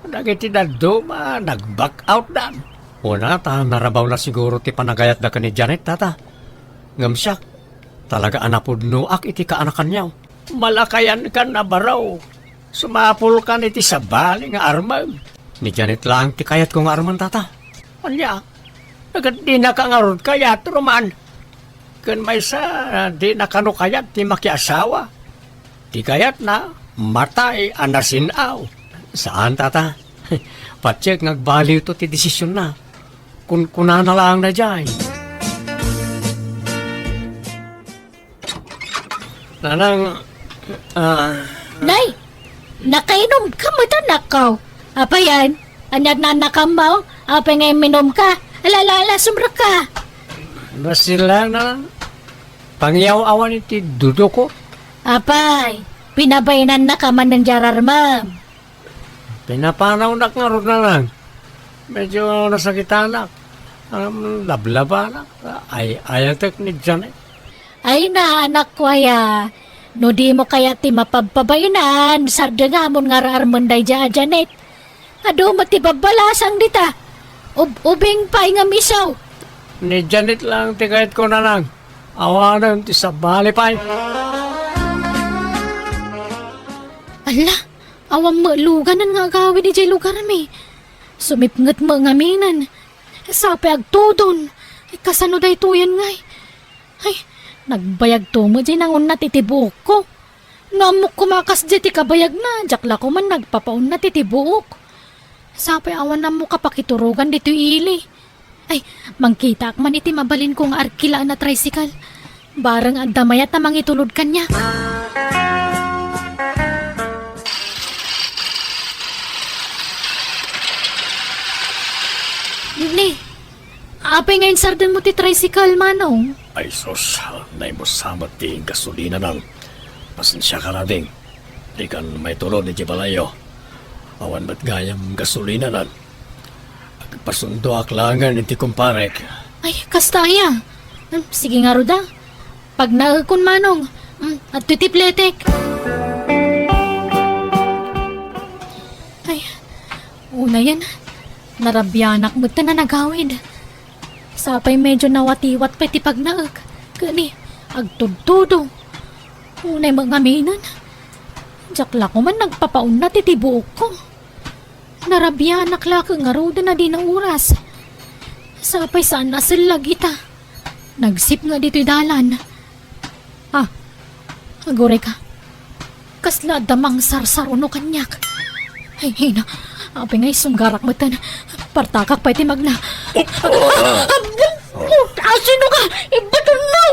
Dagiti dadduma, nag-back out dan. Una ta narabawna siguro ti panagayatda ken ni Janet, tata. Ngem siak, talaga a napudnoak iti kaanakanyo. Malakayankan a baro. Sumapulkan iti sabali nga armem. Ni Janet laeng ti kayatko nga armen, tata. Ania? Ket dinaka ngarud kayat, Roman? Ken maysa, dina kano kayat ti makiasawa. Ti kayatna, matay a nasin-aw. Saan, tata. Patiek nga agbaliwto ti desisionna. Kunkunana laeng daydiay. Nanang, ah, Nay, nakainumka met, anakko. Apay, ania ti naannakammo? Apay nga imminumka? Ala, ala, ala, sumrekka. Basta lang, nanang. Pangiyaw-awan iti dudoko. Apay, pinabainannaka manen di ararmem. Pinapanawnak ngarud, nanang. Medyo nasakitanak. Am, lablabanak. Ay-ayatek ni Janet. Ay na, anakko aya. No dimo kayat ti mapabpabainan, sardengamon nga ar-armen daydiay a Janet. Adu met ti babbalasang dita. Ub-ubing pay nga misaw. Ni Janet lang ti kayatko, nanang. Awanen ti sabali pay. Ala, awan met luganan nga agawid idiay lugarmi. Sumipnget met ngaminen. Sapay agtudon. Kasano daytoyen ngay? Ay, nagbayagto met diay nangunnat iti buokko. No ammok koma a kasdiay ti kabayagna, diak la koman nagpapaunnat iti buok. Sapay awan ammok a pakiturogan ditoy ili. Ay, mangkitaak man iti mabalinko nga arkilaen a tricycle. Bareng adda mayat a mangitulod kaniak. Ni, apay nga insardenmo ti tricycle, Manong? Ay sus, naimusa met ti gasolinanan. Pasensiaka, ading. Dikan maitulod idiay balayyo. Awan met gayam gasolinanan. Agpasundoak laengen iti kumparek. Ay, kasta aya. Hmm, sige ngarud a. Pagnaekon, Manong. Hmm, adtoy ti pletek. Ay, unayen, narabianak met ta nanagawid. Sapay medyo nawatiwat pay ti pagnaek. Ket ni, agtudtudo. Unay met ngaminen. Diak la koman nagpapaunnat iti buokko. Narabianak la ket ngaruden a dina oras. Sapay saan a sellag ita. Nagsipnget ditoy dalan. Ah, aguray ka. Kasla adda mangsarsaruno kaniak. Ay, ay na. Apay nga isunggarak metten. Partakak pay ti magna. Asino ka? Ibaton mo!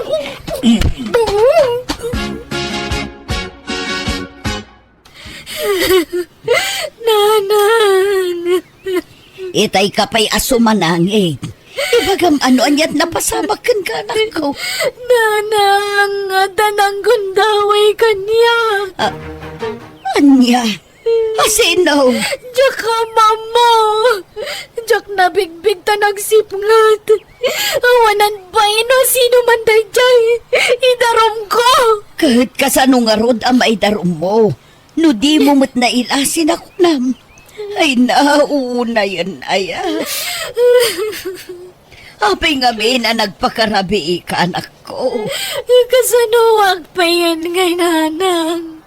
Nana! Itay ka pay a sumanangit. Ibagam ano aniat napasamak kenka, anakko. Nanang, adda nanggundaway kaniak. Ah, ania? Asino? Diak ammo. Diak nabigbig ta nagsipnget. Awanan bain no sino man daydiay. Idarumko. Ket kasano ngarud a maidarummo? No dimo met naila, sinakunam. Ay, naunayen aya. Apay ngamin a nagpakarabiika, anakko? Kasanoak payen ngay, nanang?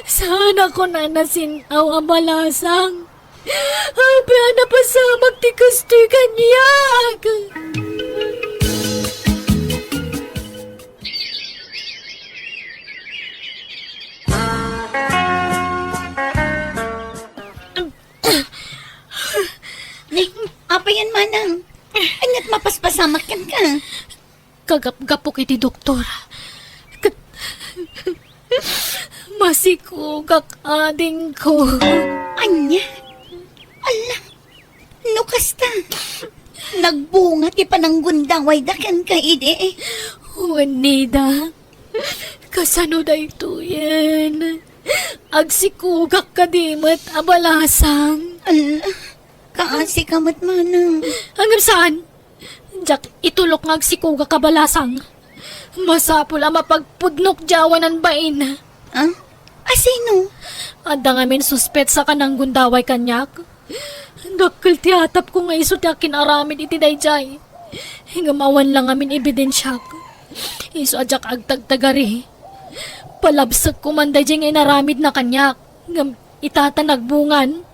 Saan a kunana sin-aw a balasang? Apay a napasamak ti kastoy kaniak? Ni, apayen manang? Aniat mapaspasamak kenka? Kagapgapok iti doktor. Ket masikugak, adingko. Ania? Ala, no kasta, nagbunga ti pananggundawayda kenka idi? Wen, Nida. Kasano daytoyen? Agsikugak kadi met a balasang? Ala, kaasi ka met manang. Ngem saan? Diak itulok nga agsikugak a balasang. Masapul a mapagpudnok diay awanan bain. Ah? Asino? Adda ngamin suspetsa a nanggundaway kaniak. Dakkel ti atapko nga isu ti akin-aramid iti daydiay. Ngem awan la ngamin ebidensiak. Isu a diak agtagtagari. Palabsekko man daydiay nga inaramidna kaniak. Ngem ita ta nagbungan,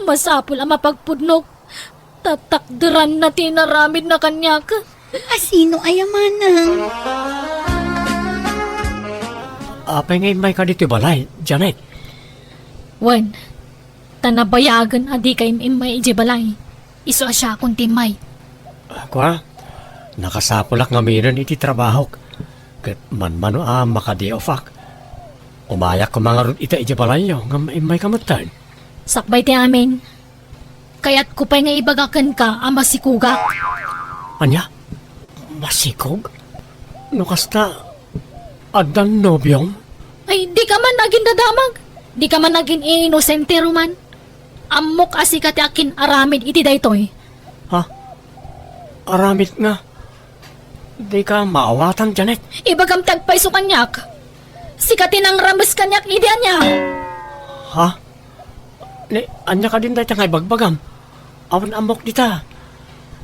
masapul a mapagpudnok. Tatakderanna ti inaramidna kaniak. Asino aya manang? Apay nga immayka ditoy balay, Janet? Wen, ta nabayagen a dika im-immay idiay balay. Isu a siakon ti immay. Kua, nakasapulak ngaminen iti trabahok. Ket manmano a makadi-offak. Umayak koma ngarud ita idiay balayyo ngem immayka metten. Sakbay ti amin. Kayatko pay nga ibaga kenka a masikugak. Ania? Masikog? No kasta, addan nobiom? Ay, dika man agindadamag. Dika man agin-iinosente, Roman. Ammok a sika ti akin-aramid iti daytoy. Ha? Aramid nga? Dika maawatan, Janet. Ibagam ti agpayso kaniak. Sika ti nangrames kaniak idi ania. Ha? Ni, ania kadin dayta nga ibagbagam? Awan ammok dita.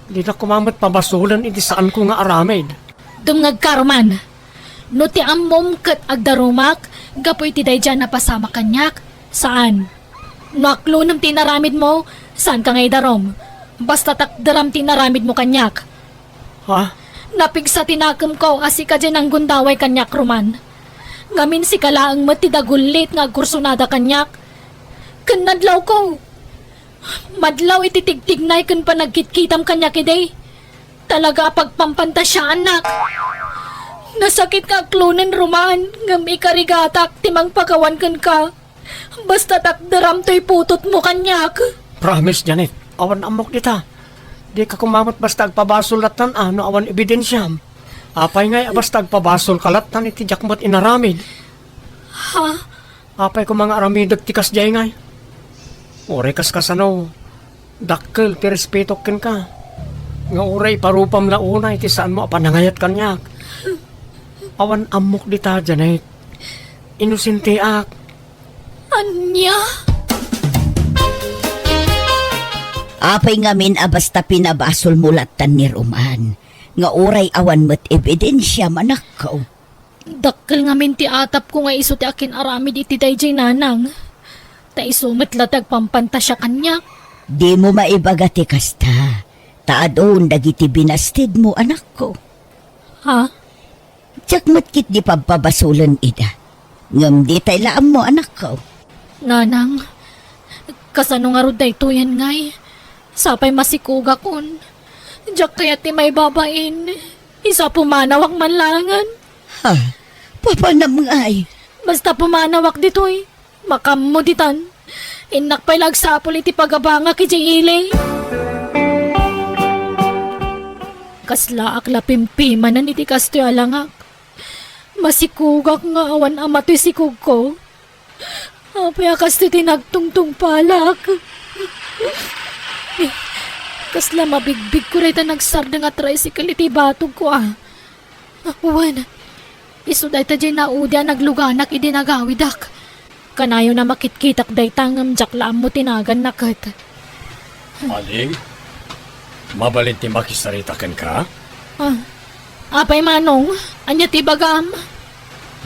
Dina koma met pabasolen iti saanko nga aramid. Dumngegka, Roman. No ti ammom ket agdarumak gapu iti daydiay a napasamak kaniak, saan. No aklonem ti inaramidmo, saanka nga idarum. Basta takderam ti inaramidmo kaniak. Ha? Napigsa ti nakemko a sika diay nanggundaway kaniak, Roman. Ngamin sika laeng met ti dagullit nga agkursonada kaniak. Ken nadlawko. Madlaw iti tigtignay ken panagkitkitam kaniak idi. Talaga a pagpampantasiaannak. Nasakit nga aklonen, Roman, ngem ikarigatak ti mangpakawan kenka. Basta takderam toy putotmo kaniak. Promise, Janet. Awan ammok dita. Dika koma met basta agpabasol lattan a no awan ebidensiam. Apay ngay a basta agpabasolka lattan iti diak met inaramid? Ha? Apay koma nga aramidek ti kasdiay ngay? Uray kaskasano, dakkel ti respetok kenka. Nga uray iparupam la unay ti saanmo a panangayat kaniak. Awan ammok dita, Janet. Inosenteak. Ania? Apay ngamin a basta pinabasolmo lattan ni Roman, nga uray awan met ebidensiam, anakko? Dakkel ngamin ti atapko nga isu ti akin-aramid iti daydiay, nanang. Ta isu met la ti agpampantasia kaniak. Dimo maibaga ti kasta, ta adun dagiti binastedmo, anakko. Ha? Diak met ketdi pabpabasolen ida. Ngem ditay la ammo, anakko. Nanang, kasano ngarud daytoyen ngay? Sapay masikugakon. Diak kayat ti maibabain. Isu a pumanawak man laengen. Ha? Papanam ngay? Basta pumanawak ditoy. Makaammo ditan. Innak pay la agsapul iti pagabangak idiay ili. Kaslaak la pimpimanen iti kastoy a langak. Masikugak nga awan ama toy sikugko. Apay a kastoy ti nagtungtungpalak? Eh, kasla mabigbigko dayta nagsardeng a tricycle iti batogko, a. Wen, isu dayta diay naudi a nagluganak idi nagawidak. Kanayon a makitkitak dayta ngem diak la ammo ti naganna ket. Ading, mabalin ti makisarita kenka? Ah, apay, Manong, ania ti ibagam?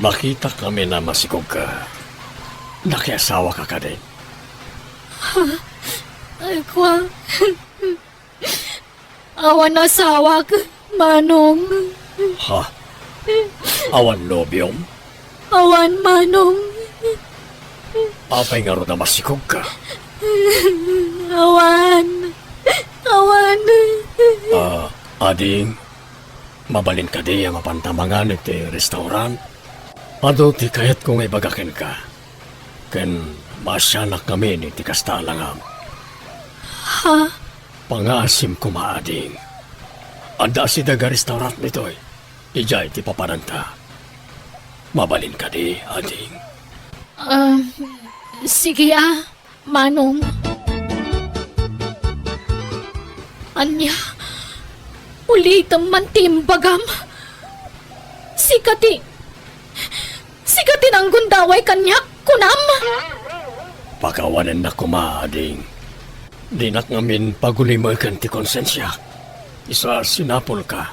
Makitak ngamin a masikogka. Nakiasawaka kadi? Ha? Ay, kua. Awan asawak, Manong. Ha? Awan nobiom? Awan, Manong. Apay ngarud a masikogka? Awan. Awan. Ah, ading, mabalin kadi a mapanta mangan iti restaurant? Adu ti kayatko nga ibaga kenka. Ken maasianak ngamin iti kasta a langam. Ha? Pangaasim koma, ading. Adda asideg a restaurant ditoy. Idiay ti papananta. Mabalin kadi, ading? Ah, sige, a, Manong. Ania? Ulitem man ti imbagam. Sika ti, sika ti nanggundaway kaniak, kunam? Pakawanennak koma, ading. Dinak ngamin pagulimeken ti konsensiak. Isu a sinapulka.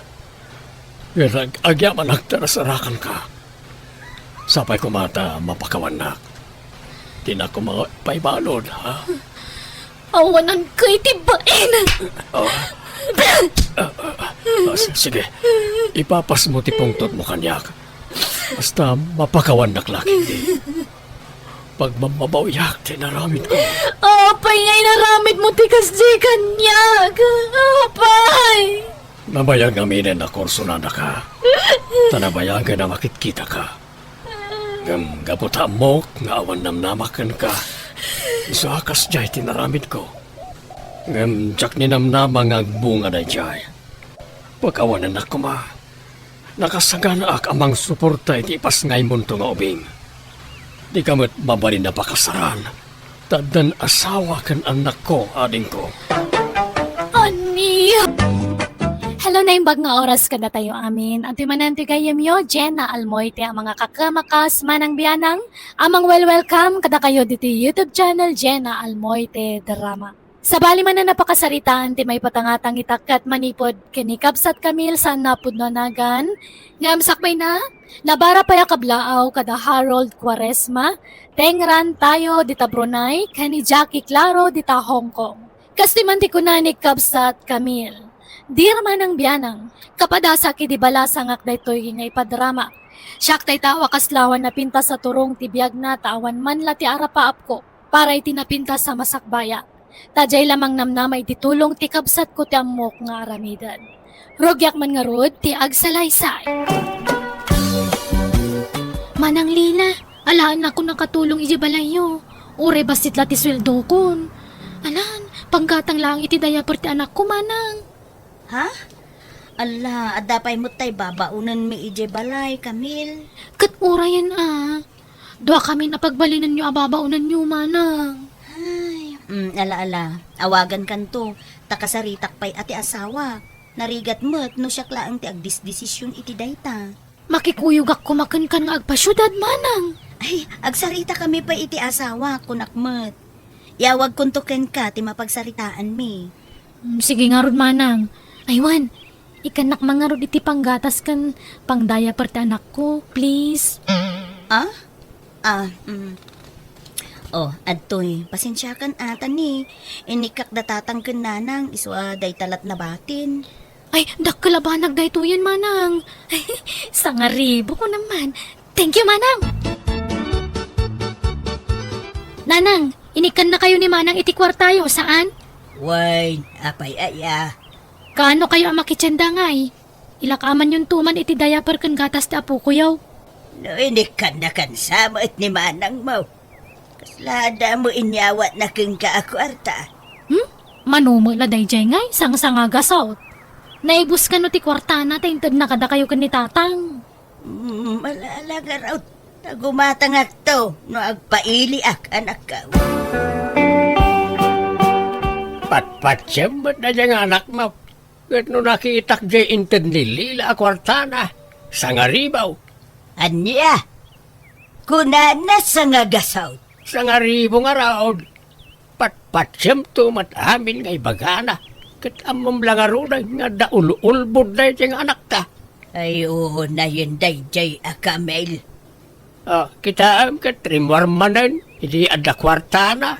Ket ag-, agyamanak ta nasarakanka. Sapay koma ta mapakawannak. Dinak koma paibalud, ha? Awananka iti bain! Ah. Ah, ah, ah, ah, s-, sige. Ipapasmo ti pungtotmo kaniak. Basta mapakawannak la ketdi. Pagmammabawiak ti inaramidko. Apay nga inaramidmo ti kasdi kaniak? Apay! Nabayag ngaminen a kursunadaka. Ta nabayagen a makitkitaka. Ngem gapu ta ammok nga awan namnamak kenka, isu a kasdiay ti inaramidko. Ngem diak ninamnama nga agbunga daydiay. Pakawanennak koma. Nakasaganaak a mangsuporta iti ipasngaymonto nga ubing. Dika met mabalin a pakasaran, ta addan asawa ken annakko, adingko. Ania? Hello, naimbag nga oras kadatayo amin. Adtoy manen ti gayyemyo, Jenna Almoite, a mga kakem a kas Manang Bianang, a mangwel-welcome kadakayo ditoy YouTube channel, Jenna Almoite Drama. Sabali manen a pakasaritaan ti maipatangatang ita ket manipud ken ni Kabsat Camille saan a pudno a nagan, ngem sakbayna, nabara pay a kablaaw kada Harold Quaresma, Tengran Tayo dita Brunei, ken ni Jackie Claro dita Hong Kong. Kastoy man ti kuna ni Kabsat Camille, Dear Manang Bianang, kapadasak idi balasangak daytoy nga ipadrama. Siak dayta a kaslawan a napintas a turong ti biagna ta awan man la ti arapaapko para iti napintas a masakbayan. Ta diay la mangnamnama iti tulong ti kabsatko ti ammok nga aramiden. Rugiak man ngarud ti agsalaysay. Manang Lina, alaennakon a katulong idiay balayyo. Uray bassit la ti sueldokon. Alan, panggatang laeng iti diaper ti anakko, Manang. Ha? Alla, adda pay met tay babaonenmi idiay balay, Camille. Ket urayen a. Duakamin a pagbalinenyo a babaonenyo, Manang. Ay, mm, ala, ala. Awagankanto, ta kasaritak pay a ti asawak. Narigat met no siak laeng ti agdisdesisyon iti dayta. Makikuyogak koma kenka nga agpasiudad, Manang. Ay, agsaritakami pay iti asawak, kunak met. Iyawagkonto kenka ti mapagsaritaanmi. Mm, sige ngarud, Manang. Ay, wen, ikkannak man ngarud iti panggatas ken pangdiaper ti anakko, please. Ah? Ah, mm. Oh, adtoy, pasensiakan a ta ni, inikkak da tatang ken nanang, isu a dayta lat nabatin. Ay, dakkel a banag daytoyen, Manang. Sangaribu ko naman. Thank you, Manang. Nanang, inikkannakayo ni Manang iti kuartayo, saan? Wen, apay aya? Kaano kayo a makitienda ngay? Ilakaamanyonto man iti diaper ken gatas ti apokoyo. No inikkannakan sa met ni manangmo, kasla adda mo inyawatna kenka a kuarta? Hmm? Mano met la daydiay ngay, sangsangagasot. Naibus kano ti kuartana ta intedna kadakayo ken ni Tatang? Mm, ala, ala ngarud. Ta gumatangakto no agpailiak, anakko. Patpatiem met daydiay nga anakmo. Ket no nakitak diay inted ni Lila a kuartana, sangaribu. Ania? Kunana sangagasut. Sangaribu ngarud. Patpatiemto met amin nga ibagana. Ket ammom la ngaruden nga adda ul-ulbod daydiay nga anakta. Ay, unayen daydiay a Camel. Ah, kitaem ket rimmuar manen idi adda kuartana.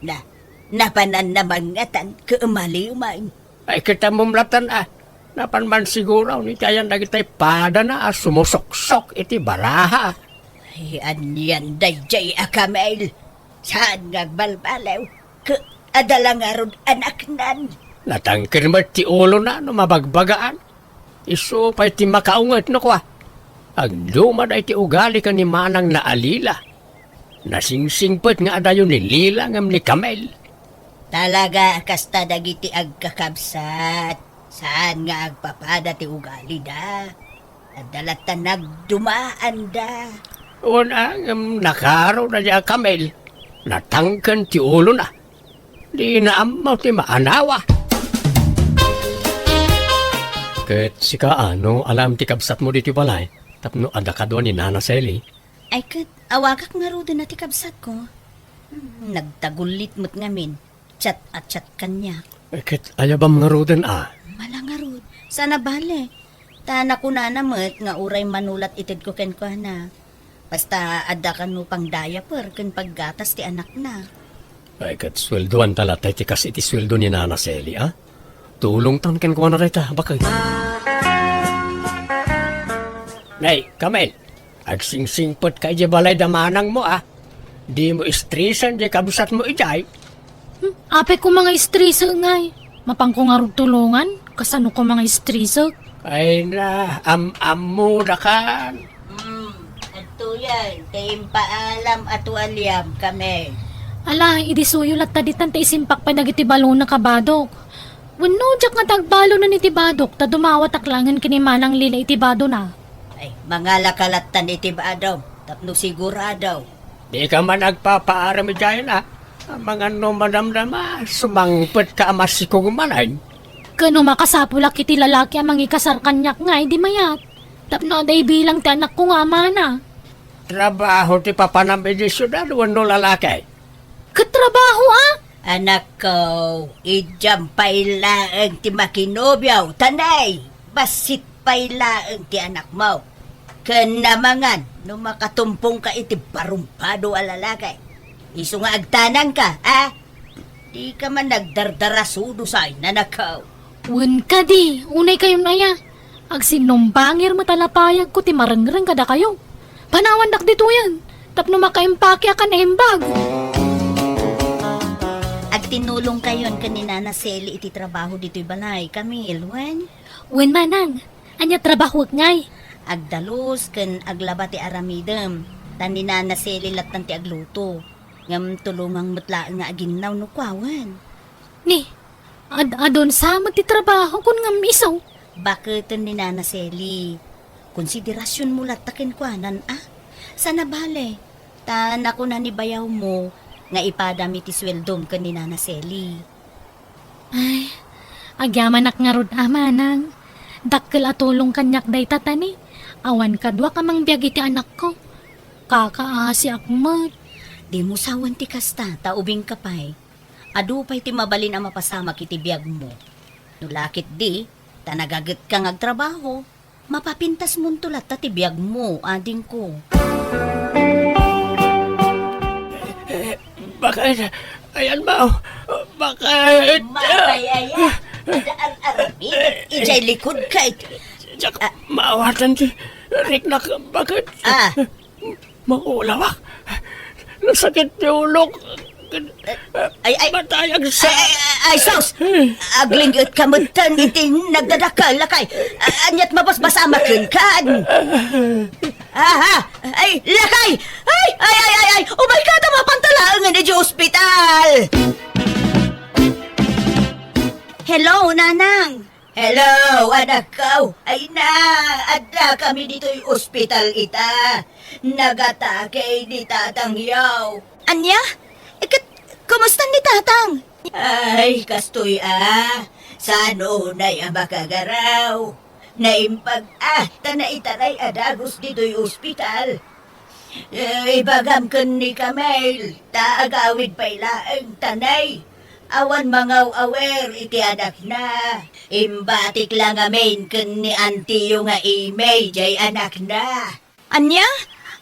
Na, napananna mangngatan ket umali man. Ay, kitaem latta, a. Napan man siguro ni tayan dagiti padana a sumusuksok iti baraha. Ay, anian daydiay a Camel. Saan nga agbalbaliw? Ket adda la ngarud anaknan. Natangken met ti ulona no mabagbagaan. Isu pay ti makaunget no kua. Agduma daydi ugali ken ni manangna a Lila. Nasingsingpet nga adayo ni Lila ngem ni Camel. Talaga a kasta dagiti agkakabsat. Saan nga agpapada ti ugalida. Adda latta nagdumaanda. Wen a, ngem nakaro daydiay a Camel. Natangken ti ulona. Dina ammo ti maanawa. Ket sika, a, no alaem ti kabsatmo ditoy balay tapno adda kadua ni Nana Sally? Ay, ket awagak ngaruden a ti kabsatko. Hmm, nagtagullit met ngamin. Chat a chat kaniak. Ket ayabam ngaruden a? Mala ngarud. Saan a bale. Ta nakunana met nga uray manulat itedko kenkuana. Basta adda kano pang-diaper ken paggatas ti anakna. Ay, ket sueldoanta latta iti kas iti sueldo ni Nana Sally, a? Tulongtan kenkuana dayta, baket. Nay, Camel, agsingsingpetka idiay balay da manangmo, a. Dimo istresen diay kabsatmo idiay. Hmm, apay koma nga istresen ngay. Mapanko ngarud tulongan, kasano koma nga istresen? Ay na, am-ammodakan. Hmm, adtoyen, ti impaalam a tualiam, Camel. Ala, idi suyo latta ditan ta isimpak pay dagiti balona, Kabadok. Wenno, diak nga tagbalonen iti badok, ta dumawatak laengen ken ni Manang Lila iti badona. Ay, mangalaka lattan iti badom, tapno sigurado. Dika man agpapaaram idiay, a. Amangan no madamdama, sumangpetka a masikog manen. Ken no makasapulak iti lalaki a mangikasar kaniak ngay, di mayat. Tapno adda ibilang ti anakko nga amana. Trabaho ti papanam idiay siudad wenno lalaki? Ket trabaho, a? Anakko, idiam pay laeng ti makinobio, ta nay, bassit pay laeng ti anakmo. Ken namangan no makatumpongka iti barumpado a lalaki. Isu nga agtanangka, a? Dika man nagdardarasudo say, anakko. Wen kadi, unay kayon aya. Agsinnumbangir met a lapayagko ti marengreng kadakayo. Panawandak ditoyen, tapno makaimpake a kan naimbag. Agtinulong kayon ken ni Nana Sally iti trabaho ditoy balay, Camel, wen? Wen, manang. Ania trabahoek ngay? Agdalus ken aglaba ti aramidem. Ta ni Nana Sally lattan ti agluto. Ngem tulongam met laeng nga aginnaw no kua, wen. Ni, ad-adun sa met ti trabaho, kun ngem isu. Baketen ni Nana Sally. Konsiderasionmo latta kenkuanan, a? Saan a bale. Ta nakuna ni bayawmo nga ipadam iti sueldom ken ni Nana Sally. Ay, agyamanak ngarud a, manang. Dakkel a tulong kaniak dayta, ta ni, awan kaduak a mangbiag iti anakko. Kakaasiak met. Dimo sawen ti kasta, ta ubingka pay. Adu pay ti mabalin a mapasamak iti biagmo. No la ketdi, ta nagagetka nga agtrabaho, mapapintasmonto latta ti biagmo, adingko. Eh, bakit? Ayan, Mao. Bakit? Mapay aya. Ada ar-aramid. Ijay likod ka iti. Diak, ah, maawatan ti riknak. Bakit? Ah. Maulawak. Nasakit ti ulok. Ay, ay. Matayag sa. Ay, ay, ay, ay, sus! Agling-et ka metten iti nagdadakkel, lakay. A-, aniat mabasbasamaken kan? Aha! Ay, lakay! Ay, ay, ay, ay, ay! Umay ka ta mapantalaengen iti ospital! Hello, Nanang! Hello, anakko! Ay na, adda kami ditoy ospital ita. Nagatake ni tatangyo. Ania? Iket, kumusta ni tatang? Ay, kastoy a. Saan unay a makagaraw? Naimbag a, ta naitaray a dagus ditoy ospital. Eh, ibagam ken ni Camille, ta agawid pay laeng tanay. Awan mangaw-awer iti anakna. Imbatik la ngamin ken ni antiyo nga Imay jay anakna. Ania?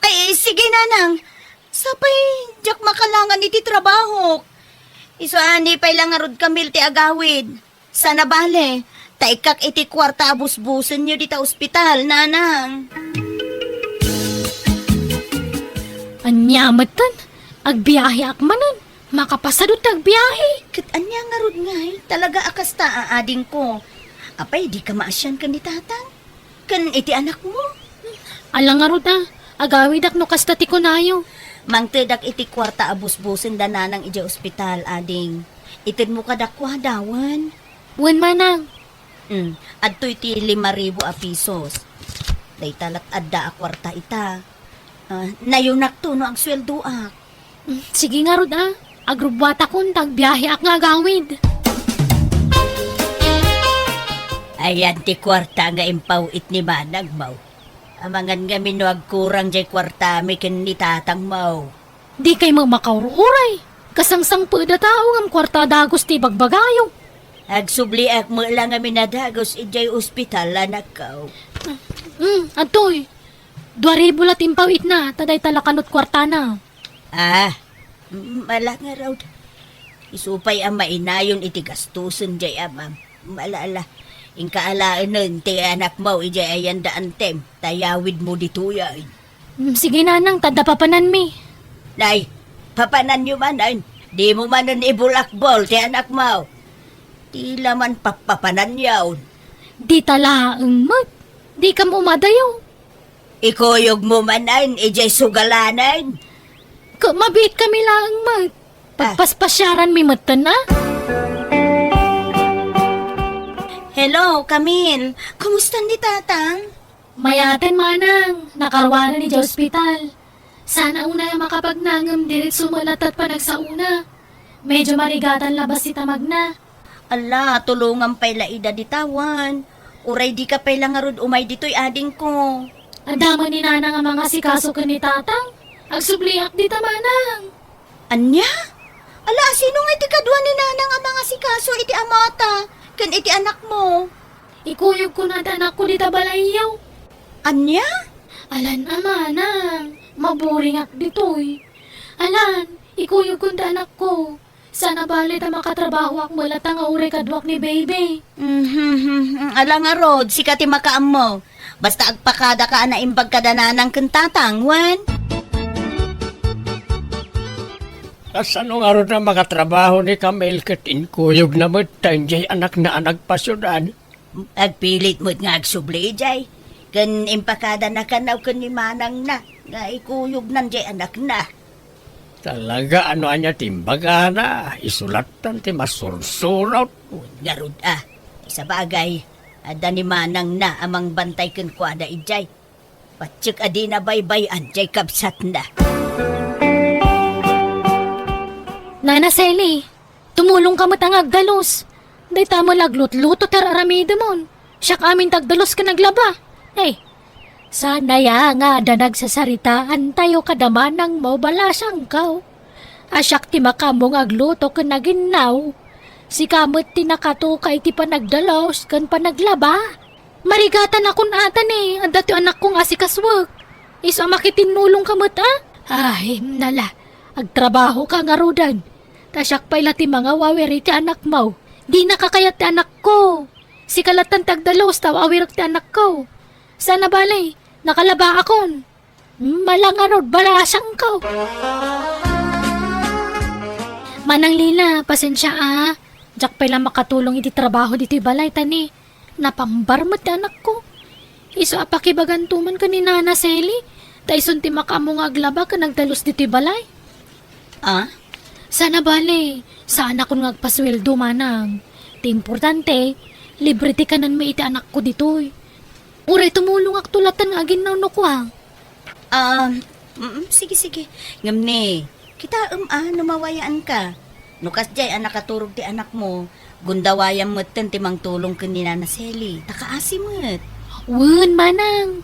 Ay, sige, nanang. Sapay, diak makalangan iti trabahok. Isu a ni pay la ngarud Camille ti agawid. Sana bale, ta ikkak iti kuarta a busbusenyo dita ospital, nanang. Ania metten? Agbiaheak manen. Makapasado ti agbiahe. Ket ania ngarud ngay? Talaga a kasta a adingko. Apay, dika maasian ken ni tatang? Ken iti anakmo? Ala ngarud a, agawidak no kasta ti kunayo. Mangtedak iti kuarta a busbusenda nanang idiay ospital, ading. Itedmo kadakuada, wen? Wen, manang. Mm, adtoy ti lima ribu a pisos. Dayta lat adda a kuarta ita. Ah, nayonakto no agsueldoak. Mm, sige ngarud a, agrubbuatakon ta agbiaheak nga agawid. Ayan ti kuarta nga impaw-it ni manangmo. Amangan ngamin no agkurang jay kuartami ken ni tatangmo. Dikay met makaururay. Kasangsangpet a tao ngem kuarta a dagus ti ibagbagayo. Agsubliak met la ngamin a dagus idiay ospital, anakko. Mm, adtoy. Dua ribu la ti impaw-itna, ta dayta la kanut kuartana. Ah, mm, ala ngarud. Isu pay a mainayon iti gastusen jay amam. Ala, ala. Inka alaenen ti anakmo idiay ayan da antem, ta yawidmo ditoyen. Mm, sige, nanang, ta adda papananmi. Nay, papananyo manen, dimo manen ibulakbol ti anakmo. Ti la man pappapananyon. Dita laeng met, dikam umadayo. Ikuyogmo manen idiay sugalanen. Ket mabiitkami laeng met. Ah. Pagpaspasiaranmi metten a. Hello, Camille. Kumusta ni tatang? Mayaten, manang. Nakaruaren idiay ospital. Sana unay a makapagnangem diretso met latta ti panagsaona. Medyo marigatan labas ti tamagna. Ala, tulongam pay la ida dita wen. Uray dika pay la ngarud umay ditoy, adingko. Adda met ni nanang a mangasikaso ken ni tatang. Agsubliak dita, manang. Ania? Ala, sino nga iti kadua ni nanang a mangasikaso iti amata ken iti anakmo? Ikuyogko na ti anakko dita balayyo. Ania? Alan a, manang, maburingak ditoy. Alan, ikuyogkon ti anakko. Sana bale ta makatrabahoak met latta nga uray kaduak ni baby. Mhm, mhm. Ala ngarud, sika ti makaammo. Basta agpakadaka a naimbag kada nanang ken tatang, wen? Kasano ngarud a makatrabaho ni Camille ket inkuyogna met ta idiay anakna a nagpasiudad? Agpilit met nga agsubli idiay, ken impakadana kano ken ni manangna nga ikuyognan diay anakna. Talaga, no ania ti imbagana, isu lattan ti masursurot. Ngarud a, sabagay, adda ni manangna a mangbantay kenkuana idiay. Patiek a dina baybay-an diay kabsatna. Nana Sally, tumulongka met a nga agdalus. Dayta met la aglutluto ti ar-aramidemon. Siak amin ti agdalus ken aglaba. Ay, sana ya nga adda nagsasaritaantayo kada manangmo, balasangko. A siak ti makaammo nga agluto ken aginnaw. Sika met ti nakatuka iti panagdalus ken panaglaba. Marigatanakon ata ni adda ti anakko nga asikasuek. Isu a makitinnulongka met a? Ay, nala, agtrabahoka ngaruden. Ta siak pay la ti mangaw-awer iti anakmo. Dinaka kayat ti anakko. Sika lattan ti agdalus ta aw-awirek ti anakko. Sana bale, nakalabaakon. Hmm, ala ngarud, balasangko. Manang Lila, pasensia a. Diak pay la makatulong iti trabaho ditoy balay, ta ni, napambar met ti anakko. Isu a pakibaganto man ken ni Nana Sally, ta isun ti makaammo nga aglaba ken agdalus ditoy balay. Ah? Sana bale, saanakon nga agpasueldo, manang. Ti importante, Libre ti kananmi iti anakko ditoy. Uray tumulongakto latta nga aginnaw no kua. Um, mm, sige, sige. Ngem ni, kitaem a no mawayaanka. No kasdiay a nakaturog ti anakmo, gundawayam metten ti mangtulong ken ni Nana Sally. Ta kaasi met. Wen, manang.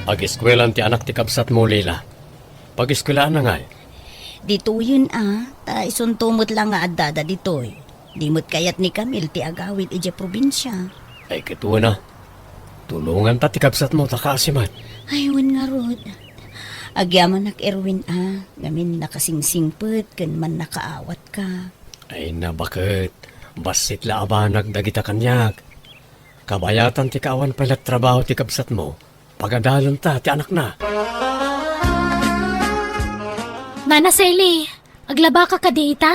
Ageskuelan ti anak ti kabsatmo, Leila. Pageskuelaanna ngay? Ditoyen a, ta isunto met la nga addada ditoy. Di met kayat ni Camille ti agawid idiay probinsia. Ay, ket wen a. Tulonganta ti kabsatmo ta kaasi met. Ay, wen ngarud. Agyamanak, Erwin a, ngamin nakasingsingpet ken mannakaawatka. Ay, nabaket. Bassit la a banag dagita kaniak. Kabayatan ti kaawan pay la trabaho ti kabsatmo. Pagadalenta ti anakna. Nana Sally, aglabaka kadi ita?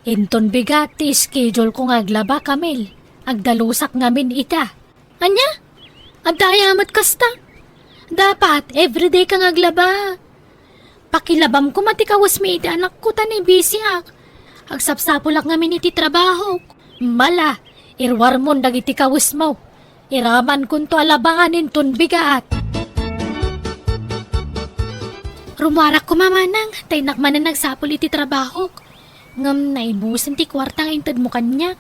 Inton bigat ti schedule ko nga aglaba, Camille. Agdalusak ngamin ita. Ania? Adda aya met kasta? Dapat, everyday ka nga aglaba. Pakilabam koma ti kawesmi iti anakko ta ni bisiak. Agsapsapulak ngamin iti trabahok. Mala, iruarmon dagiti kawesmo. Iramankonto a labaan inton bigat. Rumuarak koma manang, ta innak manen agsapul iti trabahok. Ngem naibusen ti kuarta nga intedmo kaniak.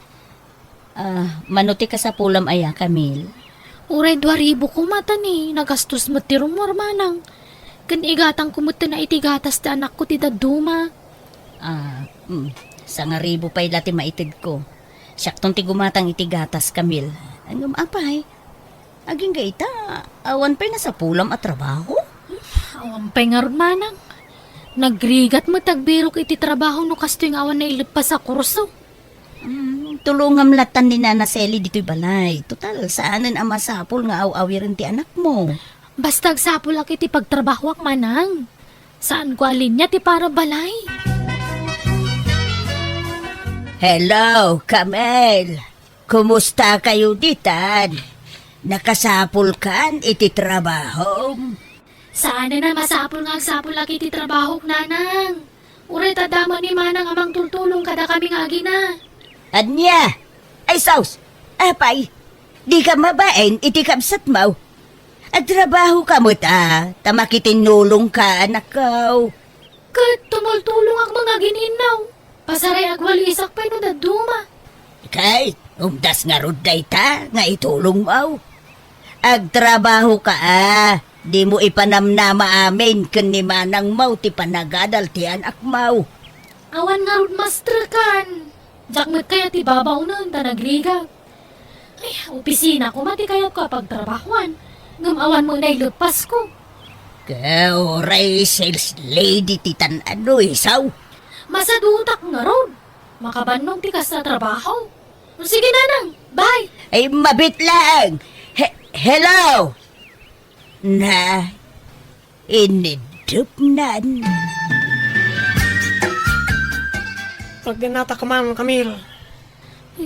Ah, mano ti kasapulam aya, Camille? Uray dua ribu koma ta ni nagastos met ti rumuar, manang. Ken igatangko met ti gatas ti anakko ti dadduma. Ah, mm, sangaribu pay la ti maitedko. Siakton ti gumatang iti gatas, Camille. Ngem apay, agingga ita, awan pay nasapulam a trabaho? Awan pay ngarud, manang. Nagrigat met agbirok iti trabaho no kastoy nga awan naileppas a kurso. Mm, tulongam latan ni Nana Sally ditoy balay. Total, saanen a masapul nga aw-awiren ti anakmo. Basta agsapulak iti pagtrabahoak, manang. Saanko a linia ti para balay. Hello, Camille. Kumusta kayo ditan? Nakasapulkan iti trabahom? Saanen a masapul nga agsapulak iti trabahok, nanang. Uray ta adda met ni manang a mangtultulong kadakami nga agina. Ania? Ay, sus! Apay, dika mabain iti kabsatmo? Agtrabahoka met a, ta makitinnulongka, anakko. Ket tumultulongak met nga agin-innaw. Pasaray agwalisak pay no dadduma. Kay, umdas ngarud dayta nga itulongmo. Agtrabahoka a, dimo ipanamnama amin ken ni manangmo ti panagadal ti anakmo. Awan ngarud, master, kan. Diak met kayat ti babaonen ta nagrigat. Ay, opisina koma ti kayatko a pagtrabahoan, ngem awan met naileppasko. Ket uray sales lady ti tan-ano, isaw? Masadutak ngarud. Makabannong ti kasta a trabaho. O, sige, nanang. Bye. Ay, mabit lang. He-, hello? Na, inidupnan. Agdinata ka man, Camille.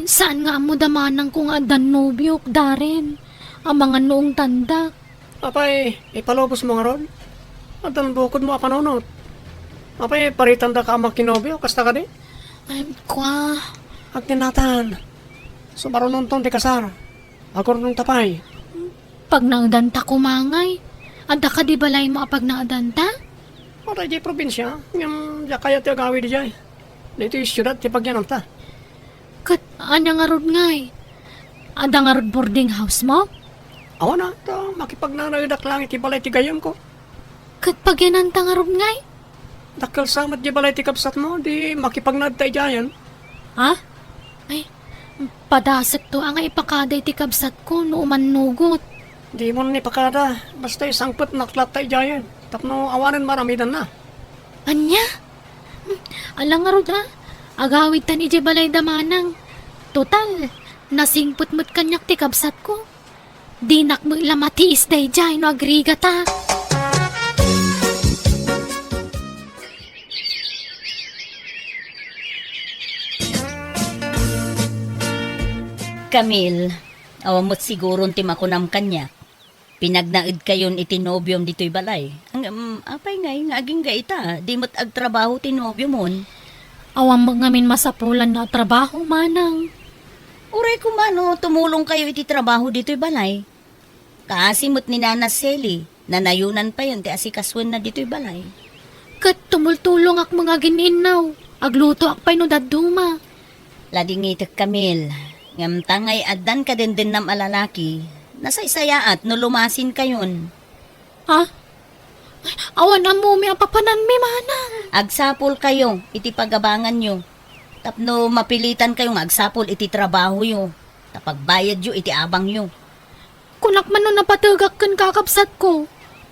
Saan nga ammo da manangko nga addan nobiok, Darren? Amangan no ungtandak. Apay, ipalubos mo ngarud? Addan bukodmo a panunot. Apay, paritanda ka a makinobio, kasta kadi? Ay, kwa. Agdinatan. Sumarunonton ti kasar. Agurnongta pay. Pagnaedanta koma ngay. Adda kadi balaymo a pagnaedanta? Adda idiay probinsia, ngem diak kayat ti agawid idiay. Ditoy siudad ti pagyananta. Ket ania ngarud ngay? Adda ngarud boarding house mo? Awan a, ta makipagnanaedak lang iti balay ti gayyemko. Ket pagyananta ngarud ngay? Dakkel sa met di balay ti kabsatmo, di makipagnaedta idiayen. Ha? Ay, padasekto a nga ipakada iti kabsatko no umannugot. Dimon ipakada, basta isangpetnak latta idiayen, tapno awanen maaramidanna. Ania? Hmm, ala ngarud a, agawidtan idiay balay da manang. Total, nasingpet met kaniak ti kabsatko. Dinak met la matiis daydiay no agrigata. Camille, awan met siguron ti makunam kaniak. Pinagnaedkayon iti nobiom ditoy balay. Ngem, apay ngay nga agingga ita, di met agtrabaho ti nobiomon? Awan met ngamin masapulanna a trabaho, manang. Uray koma no tumulongkayo iti trabaho ditoy balay. Kaasi met ni Nana Sally, nanayonan payen ti asikasoenna ditoy balay. Ket tumultulongak met nga agin-innaw. Aglutoak pay no dadduma. Ladingitek, Camille. Ngem ta ngay addan kadendennam a lalaki, nasaysayaat no lumasinkayon. Ha? Awan ammomi a papananmi, manang. Agsapulkayo iti pagabanganyo. Tapno mapilitankayo nga agsapul iti trabahoyo, ta pagbayadyo iti abangyo. Kunak man no napategak ken kakabsatko,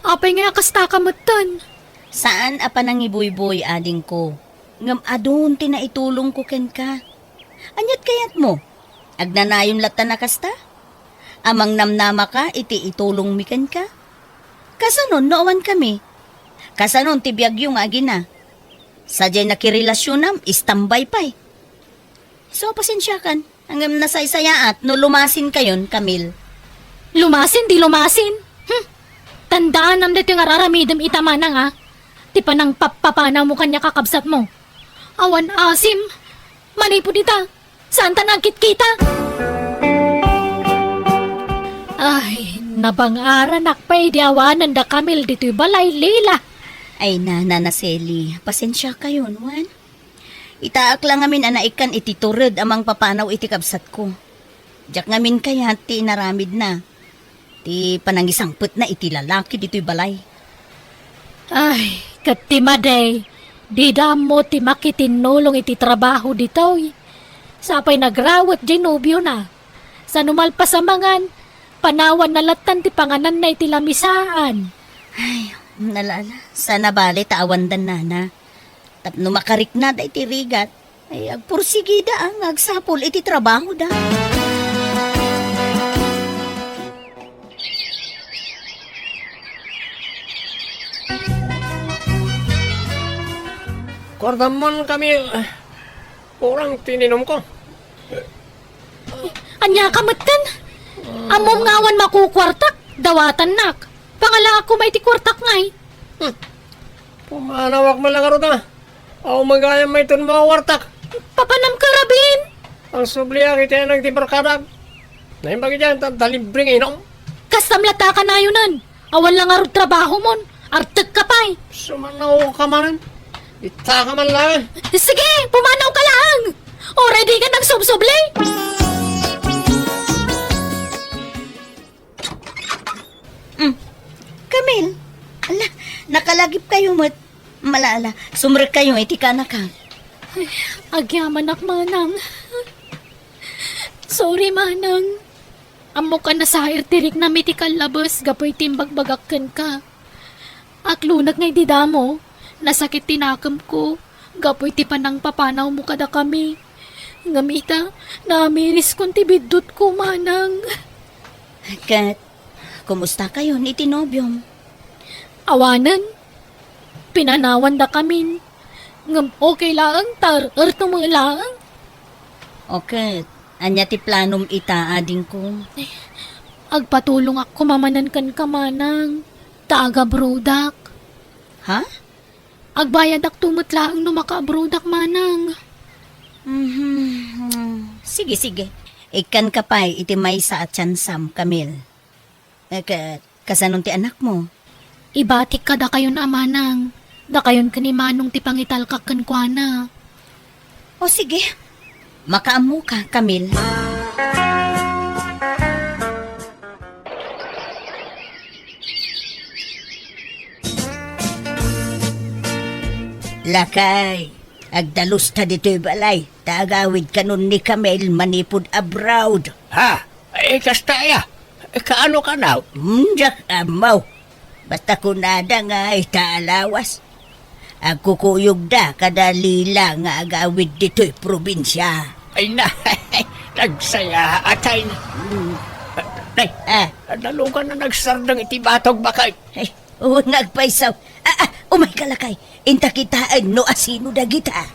apay nga kasta ka metten? Saan a panangibuyboy, adingko, ngem adun ti naitulongko kenka. Aniat kayatmo? Agnanayon latta a kasta? A mangnamnamaka iti itulongmi kenka? Kasanon no awankami? Kasanon ti biagyo nga agina? Sadiay nakirelasionam, istambay pay. So, pasensiakan. Ngem nasaysayaat no lumasinkayon, Camille. Lumasin, di lumasin. Hmm. Tandaanam daytoy nga ar-aramidem ita, manang, a. Ti panangpappapanawmo kaniak a kakabsatmo. Awan asim. Manipud ita, saanta nagkitkita. Ay, nabang-aranak pay di awanen da Camille ditoy balay, Lila. Ay, Nana Sally, pasensiakayon, wen? Itaak la ngamin a naikkan iti tured a mangpapanaw iti kabsatko. Diak ngamin kayat ti inaramidna, ti panangisangpetna iti lalaki ditoy balay. Ay, ket ti madi, dida ammo ti makitinnulong iti trabaho ditoy. Sapay nagrawet diay nobiona. Sano malpas a mangan, panawanna lattan ti pangananna iti lamisaan. Ay, ala, ala, saan a bale ta awandan, Nana. Tapno makariknada iti rigat, ay agpursigida a nga agsapul iti trabahoda. Kuartam man kami, eh, kurang ti ininumko. Ania ka metten? Ammom nga awan makukuartak, dawatannak. Pangalaak koma iti kuartak ngay. Hmm. Pumanawak man la ngarud a. Aw, magayam mayton makukuartak. Papanam ka, Rabin? Ang subliak iti anak ti barkadak. Naimbag idiay, ta, ta libre nga inom. Kastam latta a kanayonan. Awan la ngarud trabahomon. Artek ka pay. Sumanaw ka manen. Ita ka man lang. Sige, pumanaw ka lang. Already ka nang subsubli. Mm. Camille, ala, nakalagipkayo met. Ala, ala, sumrekkayo iti kanaka. Ay, agyamanak, manang. Sorry, manang. Ammok a nasair ti riknam iti kallabes gapu iti imbagbagak kenka. Aklonek nga idi damo, nasakit ti nakemko gapu iti panangpapanawmo kadakami. Ngem ita, namiriskon ti biddutko, manang. Ket, kumustakayon iti nobiom? Awanen, pinanawandakamin. Ngem okay laeng, ta er-erto met laeng. O ket, ania ti planom ita, adingko? Agpatulongak koma manen kenka, manang, ta agabrodak. Ha? Agbayadakto met laeng no makaabrodak, manang. Mhm. Sige, sige. Ikkanka pay iti maysa a tiansam, Camille. E ket, kasano ti anakmo? Ibatik kadakayon a manang. Dakayon ken ni Manong ti pangitalkak kenkuana. O sige. Makaammoka, Camille. Lakay, agdalusta ditoy balay, ta agawidkanon ni Camille manipud abroad. Ha? E, kasta aya? E, kaano kano? Hmm, diak ammo. Basta kunada nga ita a lawas, agkukuyogda kada Lila nga agawid ditoy probinsia. Ay na, nagsaya atay. Hmm. Ay, ah, nalugan na nagsardeng iti batog bakay. Ay, wen nga agpayso. Ah, ah, umayka lakay. Inta kitaen no asino dagita.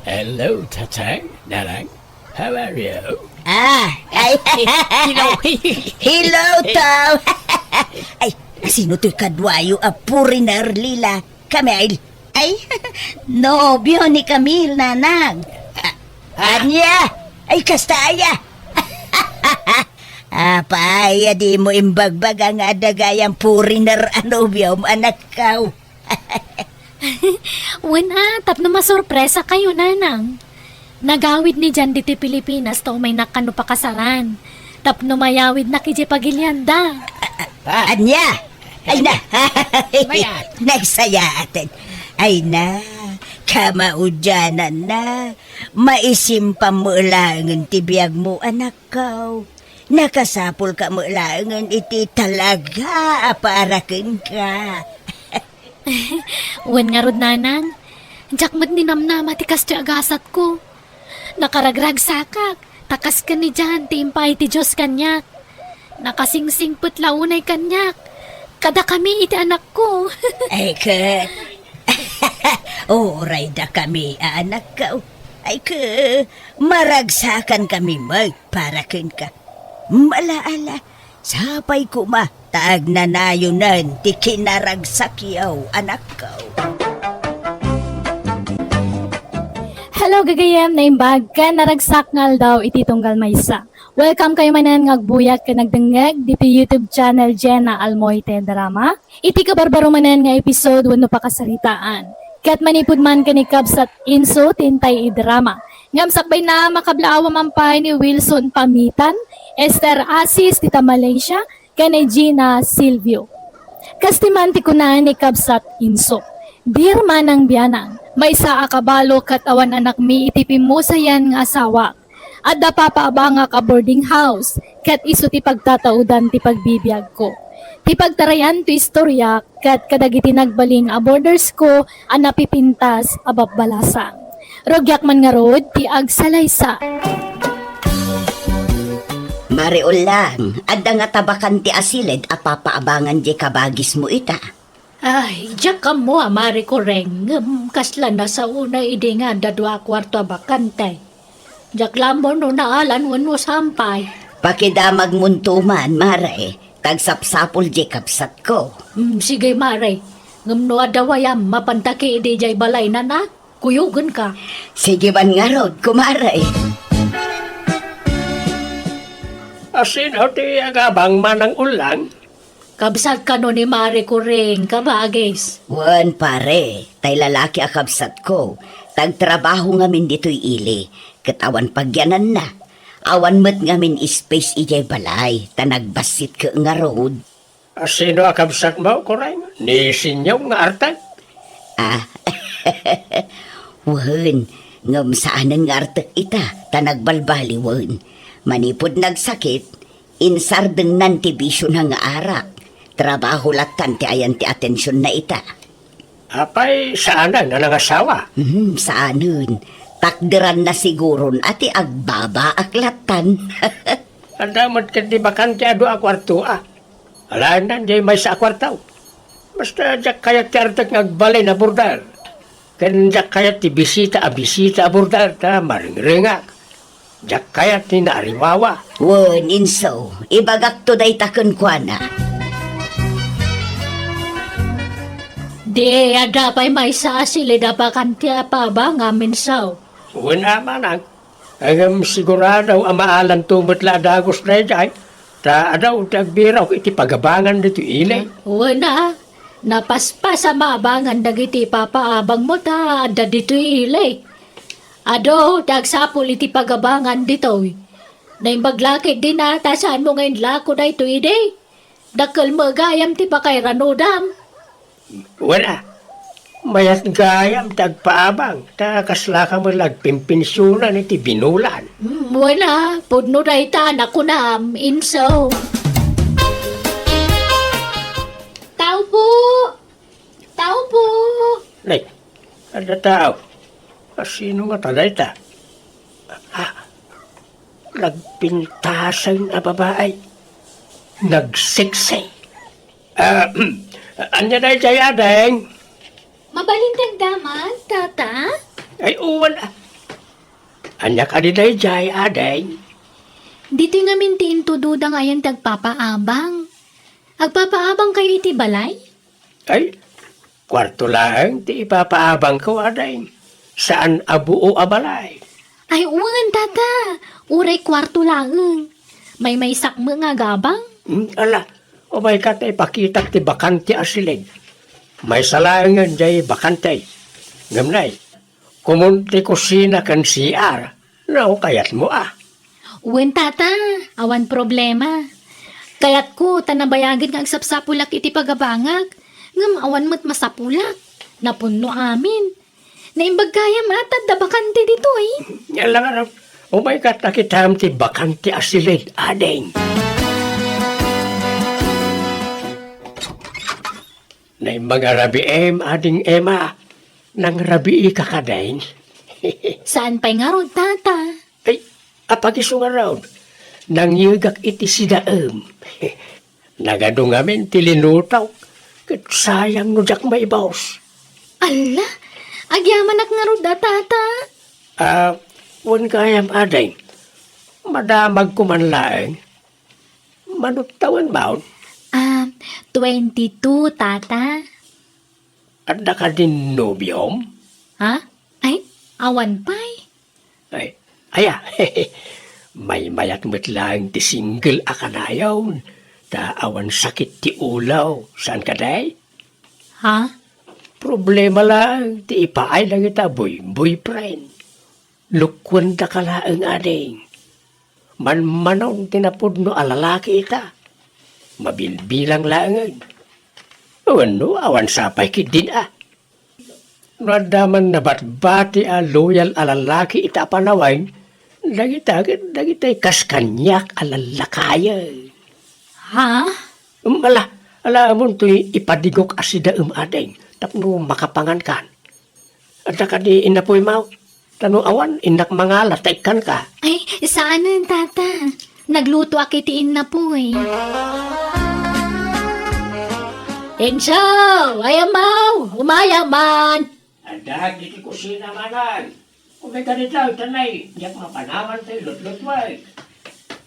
Hello, Tatang, Nanang. How are you? Ah, Ay, hello. Hello, Tom. Ay, sino toy kaduayo a foreigner, Lila? Camille? Ay, nobio ni Camille, nanang. Ah, ania? Ay, kasta aya. Apay a dimo imbagbaga nga adda gayam foreigner a nobiom, anakko? Wen a, tapno masorpresakayo, nanang. Nagawid ni Jan ditoy Pilipinas ta umaynak kano pakasaran. Tapno mayawidnak idiay pagilianda. Ah. Ania? Ay na. Mayat. Nagsayaaten. Ay na. Kamaudiananna. Maisimpam met laengen ti biagmo, anakko. Nakasapulka met laengen iti talaga a para kenka. Wen ngarud, nanang, diak met ninamnama ti kastoy a gasatko. Nakaragragsakak, ta kas ken ni Jan ti impaay ti Dios kaniak. Nakasingsingpet la unay kaniak. Kadakami iti anakko. Ay, ket, uray dakami a anakko. Ay, ket, maragsakankami met para kenka. Ala, ala, sapay koma ta agnanayonen ti kinaragsakyo, anakko. Hello, gagayyem, naimbag ken naragsak nga aldaw iti tunggal maysa. Welcome kayo manen nga agbuyak ken agdengngeg ditoy YouTube channel Jenna Almoite Drama. Iti kabarbaro manen nga episode wenno pakasaritaan. Ket manipud man ken ni Kabsat Inso ti intay idrama. Ngem sakbayna, makablaawa man pay ni Wilson Pamitan, Esther Asis ti ta Malaysia, ken ni Gina Silvio. Kas ti man ti kuna ni Kabsat Inso, "Dear Manang Bianang, maysa a kabalo ket awan anakmi iti pimmusayan nga asawa. Adda papaabangak a boarding house, ket isu ti pagtataudan ti pagbibiagko. Ti pagtarayan ti istoryak ket kadagiti nagbalin a boarders ko a napipintas a babbalasang. Rugiak man ngarud ti agsalaysa." Mare Ulang, adda ngata bakante a siled a papaabangan diay kabagismo ita? Ay, diak ammo a, Mare Kureng, ngem kasla nasaona idi nga adda dua a kuarto a bakante. Diak la ammo no naalan wenno saan pay. Pakidamagmonto man, Mare, ta agsapsapul diay kabsatko. Mm, sige, Mare. Ngem no adda wayam, mapanta ketdi idiay balayna, a? Kuyogenka. Sige man ngarud, Kumare. Asino ti agabang, Manang Ulang? Kabsat kano ni Mare Kureng, kabagis? Wen, pare, tay lalaki a kabsatko, ta agtrabaho ngamin ditoy ili, ket awan pagyananna. Awan met ngamin space idiay balay, ta nagbassit ket ngarud. Asino a kabsatmo, Kureng? Ni Sinyong nga artek? Ah, wen, ngem saanen nga artek ita, ta nagbalbaliwen. Manipud nagsakit, insardengnan ti bisiona nga arak. Trabaho lattan ti ayan ti atensionna ita. Apay, saanen a nangasawa? Hmm, saanen. Takderanna siguron a ti agbabaak lattan. Adda met ketdi bakante a dua a kuarto, a. Alaenna diay maysa a kuarto. Basta diak kayat ti artek nga agbalin a border. Ken diak kayat ti bisita a bisita a border ta maringrengak. Diak kayat ti naariwawa. Wen, inso, ibagakto dayta kenkuana. Di, adda pay maysa a siled a bakante a paabangam, inso. Wen, a, manang. Ngem sigurado a maalanto met la a dagus daydiay, ta adu ti agbirok iti pagabangan ditoy ili. Wen a, napaspas a maabangan dagiti papaabangmo ta adda ditoy ili. Adu ti agsapul iti pagabangan ditoy. Naimbag la ketdin a ta saanmo nga inlako daytoy idi. Dakkel met gayam ti pakairanudam. Wen a, mayat gayam ti agpaabang, ta kaslaka met la agpimpensionan iti binulan. Mm, wen a, pudno dayta a nakunam, inso. Tao po! Tao po! Nay, adda tao. Asino ngata dayta? Ah, nagpintasen a babai. Nagseksi. Ah, ania daydiay, ading? Mabalin ti agdamag, tata? Ay, uwan, ah. Ania kadi daydiay, ading? Ditoy ngamin ti intudoda nga ayan ti agpapaabang. Agpapaabangkayo iti balay? Ay, kuarto laeng ti ipapaabangko, Ading. Saan a buo a balay. Ay, wen, Tata. Uray kuarto laeng. Maymaysak met nga agabang. Hmm, ala, umayka ta ipakitak ti bakante a silid. Maysa laengen jay bakante. Ngem nay, komon ti kusina ken C R. No, kayatmo a. Wen, Tata, awan problema. Kayatko ta nabayagen nga agsapsapulak iti pagabangak, ngem awan met masapulak. Napunno amin. Naimbag gayam a ta adda bakante ditoy. Ala ngarud, umayka ta kitam ti bakante a silid, Ading. Naimbag a rabiim, Ading Emma. Nangrabiika kadin? Saan pay ngarud, Tata? Ay, apag isu ngarud, nangyegak iti sidaem. Nagadu ngamin ti linutok, ket sayang no diak maibus. Alla, agyamanak ngarud a, Tata. Ah, wen gayam, Ading. Madamagko man laeng. Mano ti tawenmon? Ah, twenty-two, Tata. Adda kadin nobiom? Ha? Ay, awan pay. Ay, aya, maymayat met laeng ti single a kanayon, ta awan sakit ti ulo, saan kadi? Ha? Problema laeng ti ipaay dagita boy-, boyfriend. Lukkuendaka laeng, Ading. Manmanon ti napudno a lalaki ita. Mabilbilang laengen. Wenno, awan sa pay ketdin a. No adda man nabatbati a loyal a lalaki ita a panawen, dagita ket dagitay kas kaniak a lallakayen. Ha? Em, ala, ala, amontoy ipadigok a sidaem, Ading, tapno makapangankan. Adda kadi innapoymo? Ta no awan, innak mangala ta ikkanka. Ay, saanen, Tata. Naglutoak iti innapoy. Enzo! Ay, amaw! Umayam man! Adda iti kusina, manang. Kumita dita, tanay. Diak mapanawan ti lutlutway.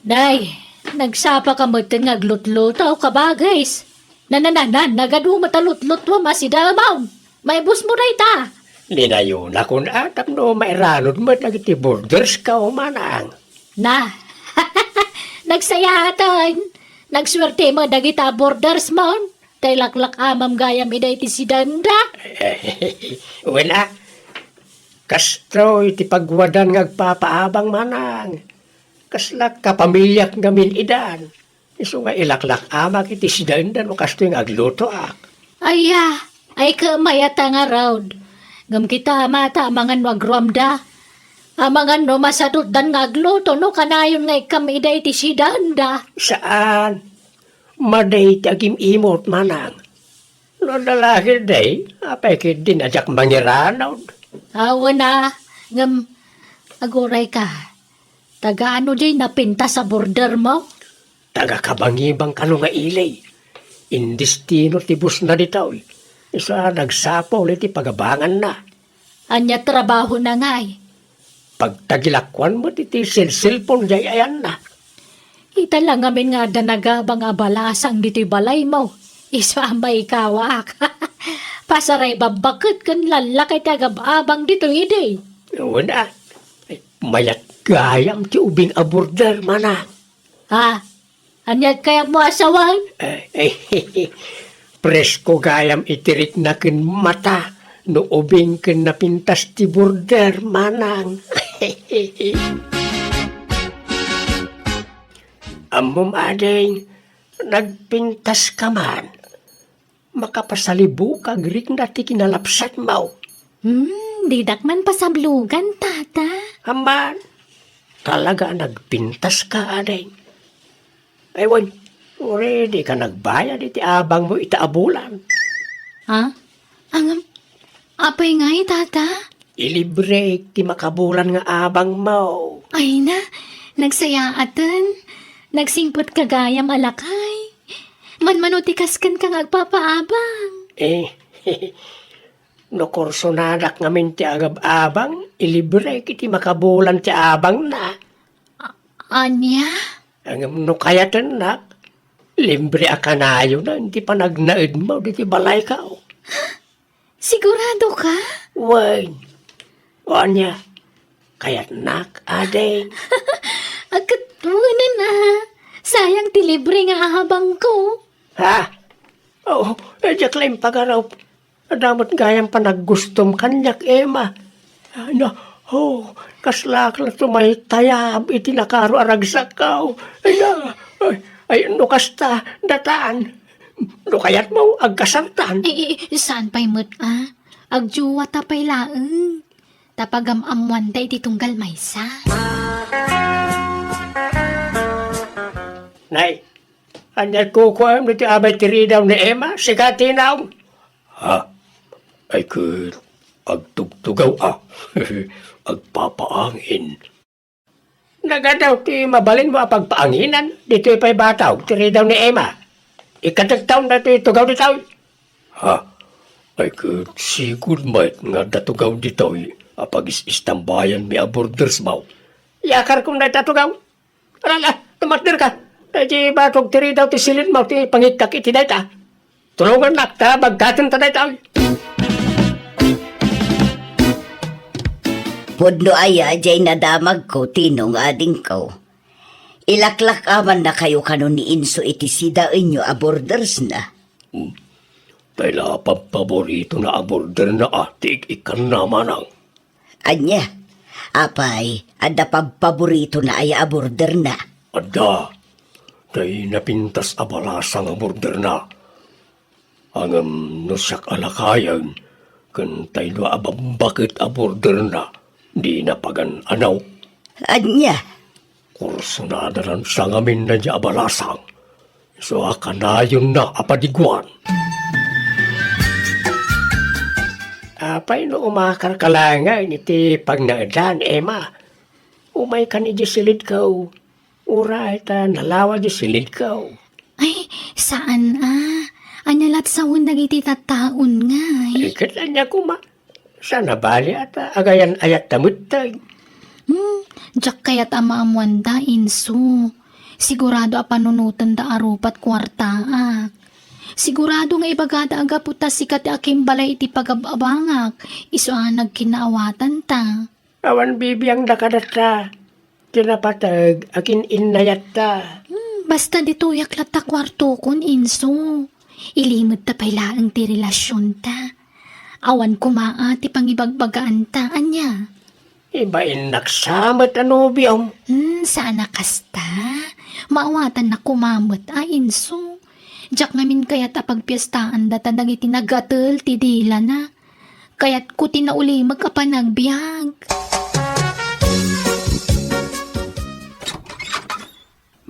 Nay, nagsapa ka met nga aglutluto, kabagis. Nanananan, nagadu met a lutlutwam a sidaem. Maibusmo dayta. Linayonakon a tapno mairanod met dagiti bordersko, manang. Na, nagsayaatan. Nagsuerte met dagita bordersmon. Tay laklak-amam gayam ida iti sidanda. Wen a, kastoy ti pagwadan nga agpapaabang, manang. Kasla kapamiliak ngamin idan. Isu nga ilaklak-amak iti sidanda no kastoy nga aglutoak. Aya, ay kamayata ngarud. Ngem kita, mata, amangan no agruamda. Amangan no masadutdan nga agluto no kanayon nga ikkam ida iti sidanda. Saan? Madi ti agim-imot, manang. No adda la ketdi, apay ketdin a diak mangiranod? Awan a, ngem aguray ka. Taga ano diay napintas a bordermo? Taga Kabangibang kano nga ili. Indestino ti busna ditoy. Isu a nagsapul iti pagabanganna. Ania trabahona ngay? Pagtagilakuan met iti selselpon diay ayanna. Ita la ngamin nga adda nagabang a balasang ditoy balaymo. Isu a maikawak. Pasaray babbaket ken lallakay ti agab-abang ditoy idi. Wen a. Mayat gayam ti ubing a border, manang. Ha? Ania ti kayatmo a sawen? Eh, eh, presko gayam iti rikna ken mata no ubing ken napintas ti border, manang. Ammom, ading, nagpintas ka man. Makapasalibuk a agrikna ti kinalapsatmo. Hmm, didak man pasablugan, tata. Amman, talaga a nagpintas ka, ading. Ay, wen, uray dika nagbayad iti abangmo ita a bulan. Ha? Ngem, apay ngay, tata? Ilibrek ti makabulan nga abangmo. Ay na, nagsayaaten. Nagsingpet ka gayam a lakay. Manmano ti kasken ka nga agpapaabang? Eh, no kursonadak ngamin ti agab-abang, ilibrek iti makabulan ti abangna. A-, Ania? Ngem no kayatennak, libre a kanayonan ti panagnaedmo ditoy balayko. Sigurado ka? Wen. O ania, kayatnak, ading? Agkat wen a. Sayang ti libre nga abangko. Ha? Oo, eh, diak la impagarup. Adda met gayam panaggustom kaniak, Emma. Ay, na, oh, kaslak la tumaytayab iti nakaro a ragsakko. Ay, na, ay, ay, no kasta, datan. No kayatmo, agkasartan. Eh, eh, saan pay met, ah? Agjuwata pay laeng. Ta pagam-ammoanta iti tunggal maysa. Nay, ania kukuam ditoy amay ti ridaw ni Emma? Sika ti naong. Ha? Ay, ket agtugtugaw a. Agpapaangin. Nagadaw ti mabalinmo a pagpaanginan ditoy pay bataw ti ridaw ni Emma. Ikatektaon daytoy tugaw ditoy. Ha? Ay, ket sigud met nga adda tugaw ditoy a pagis-istambayanmi a bordersmo. Yakarkon dayta tugaw. Ala, ala, tumakderka. Daydi batog ti ridaw ti silidmo ti pangikkak iti dayta. Tulongannak ta bagkatenta daytoy. Pudno aya diay nadamagko, Tino nga adingko. Ilaklak-amannakayo kano ni Inso iti sidaenyo a bordersna. Hmm. Tay la, pabpaboritona a borderna a ti ik-ikkanna, manang. Ania? Apay, adda pabpaboritona aya a borderna? Adda. Tay napintas a balasang a borderna. Ngem no siak a lakayen, ken tay dua a bambaket a borderna, dina pagan-anaw. Ania? Kursunada lan sangamin daydi a balasang. Isu a kanayonna a padiguan. Apay no umakarka laengen iti pagnaedan, Emma? Umaykan idiay silidko. Uray ta nalawa diay silidko. Ay, saan a. Ania lat sawen dagiti tattaon ngay? Ay, ket ania koma? Saan a bali a ta agayan-ayatta metten. Hmm, diak kayat a maammoanda, Inso. Sigurado a panunotenda a rupat kuartaak. Sigurado nga ibagada a gapu ta sika ti akimbalay iti pagab-abangak, isu a nagkinaawatanta. Awan bibiangda kadatta. Ti napateg a kin-innayatta. Hmm, basta ditoyak latta kuartokon, Inso. Ilimedta pay laeng ti relasionta. Awan koma a ti pangibagbagaanta, ania? Ibainnak sa met a nobiom. Hmm, saan a kasta. Maawatannak koma met a, Inso. Diak ngamin kayat a pagpiestaanda ta dagiti nagatel ti dilana. Kayatko ti naulimek a panagbiag.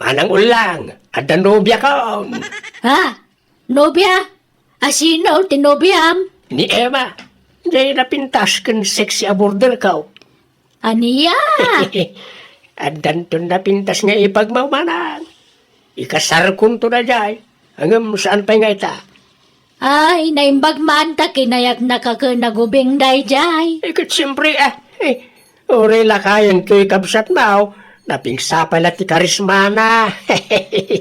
Manang Ullang, adda nobiakon. Ha? Nobia? Asino ti nobiam? Ni Emma. Diay napintas ken sexy a borderko. Ania? Addanton napintas nga ipagmawmanan. Ikasarkonto daydiay. Ngem saan pay nga ita? Ay, naimbag man ta kinayatnaka ken nagubing daydiay. Eh, ket siempre, ah, eh, uray lakayen toy kabsatmo, napigsa pay la ti karismana.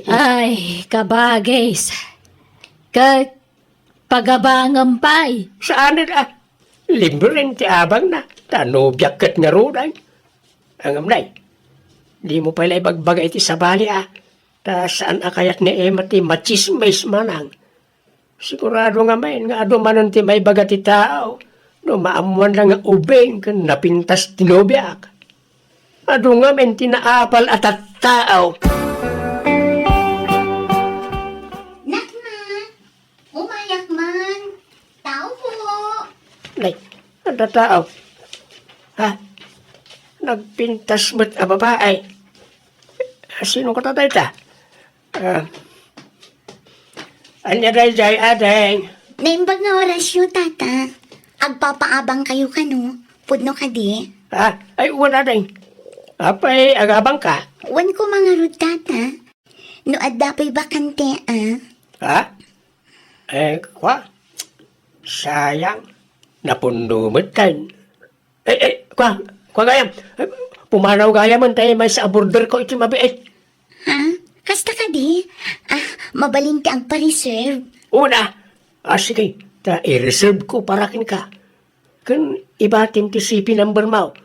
Ay, kabagis. Ket pagabangem pay. Saanen, ah. Limbren ti abangna, ta nobiak ket ngaruden. Ngem, nay, dimo pay la ibagbaga iti sabali, ah. Ta saan a kayat ni Emma ti matsismis manang. Sigurado ngamin nga adu manen ti maibaga ti tao no maammoanna nga ubing ken napintas ti nobiak. Adu ngamin ti naapal a tattao. Nakna, umayak man. Tao po. Nay, adda tao. Ha? Nagpintas met a babae. Sino kata dayta? Ah, ania daydiay, ading? Naimbag nga orasyo, tata. Agpapaabangkayo kano? Pudno kadi? Ah, ay, wen, ading. Apay, agabangka? Wen koma ngarud, tata. No adda pay bakante, ah. Ha? Eh, kwa? Sayang. Napundo metten. Eh, eh, kwa, kwa gayam. Eh, Pumanaw gayamen tay maysa a border ko iti mabiit. Ha? Kasta kadi? Ah, mabalin ti agpa-reserve. Una, ah, sige, ta i-reserve ko para kenka. Ken ibatim ti C P number mo.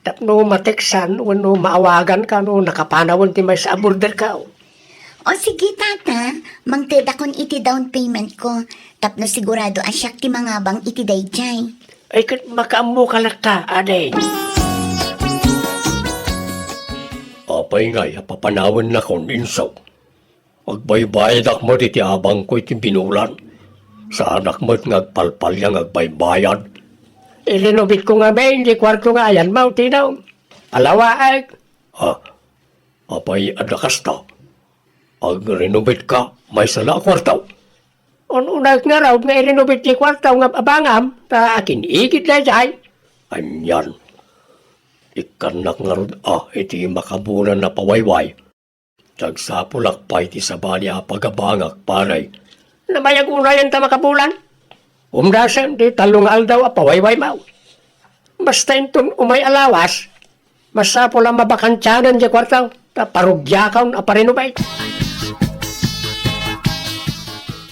Tapno mateksan wenno maawagan ka no nakapanawen ti maysa a border ka. O sige, tata, mangtedakon iti down payment ko. Tapno sigurado a siak ti mangabang iti daydiay. Ay, ket makaammo ka latta, adi. Apay ngay a papanawennakon, inso? Agbaybayadak met iti abangko iti binulan. Saanak met nga agpalpalia nga agbaybayad. I-renovate ko ngamin ti kuarto nga ayanmo, Tino. Alawaek. Ah, apay adda kasta? Ag-renovate ka, maysa la a kuarto. Un-unaek ngarud nga i-renovate ti kuarto nga abangam, ta akin-igid daydiay. Anian, ikkannak ngarud a iti makabulan a pawayway. Agsapulak pay ti sabali a pagabangak, pare. Namayag unayen ta makabulan? Umdasen ti tallo nga aldaw a pawaywaymo. Basta inton umay a lawas, masapul a mabakantianan diay kuarto, ta parugiakon a parinubay.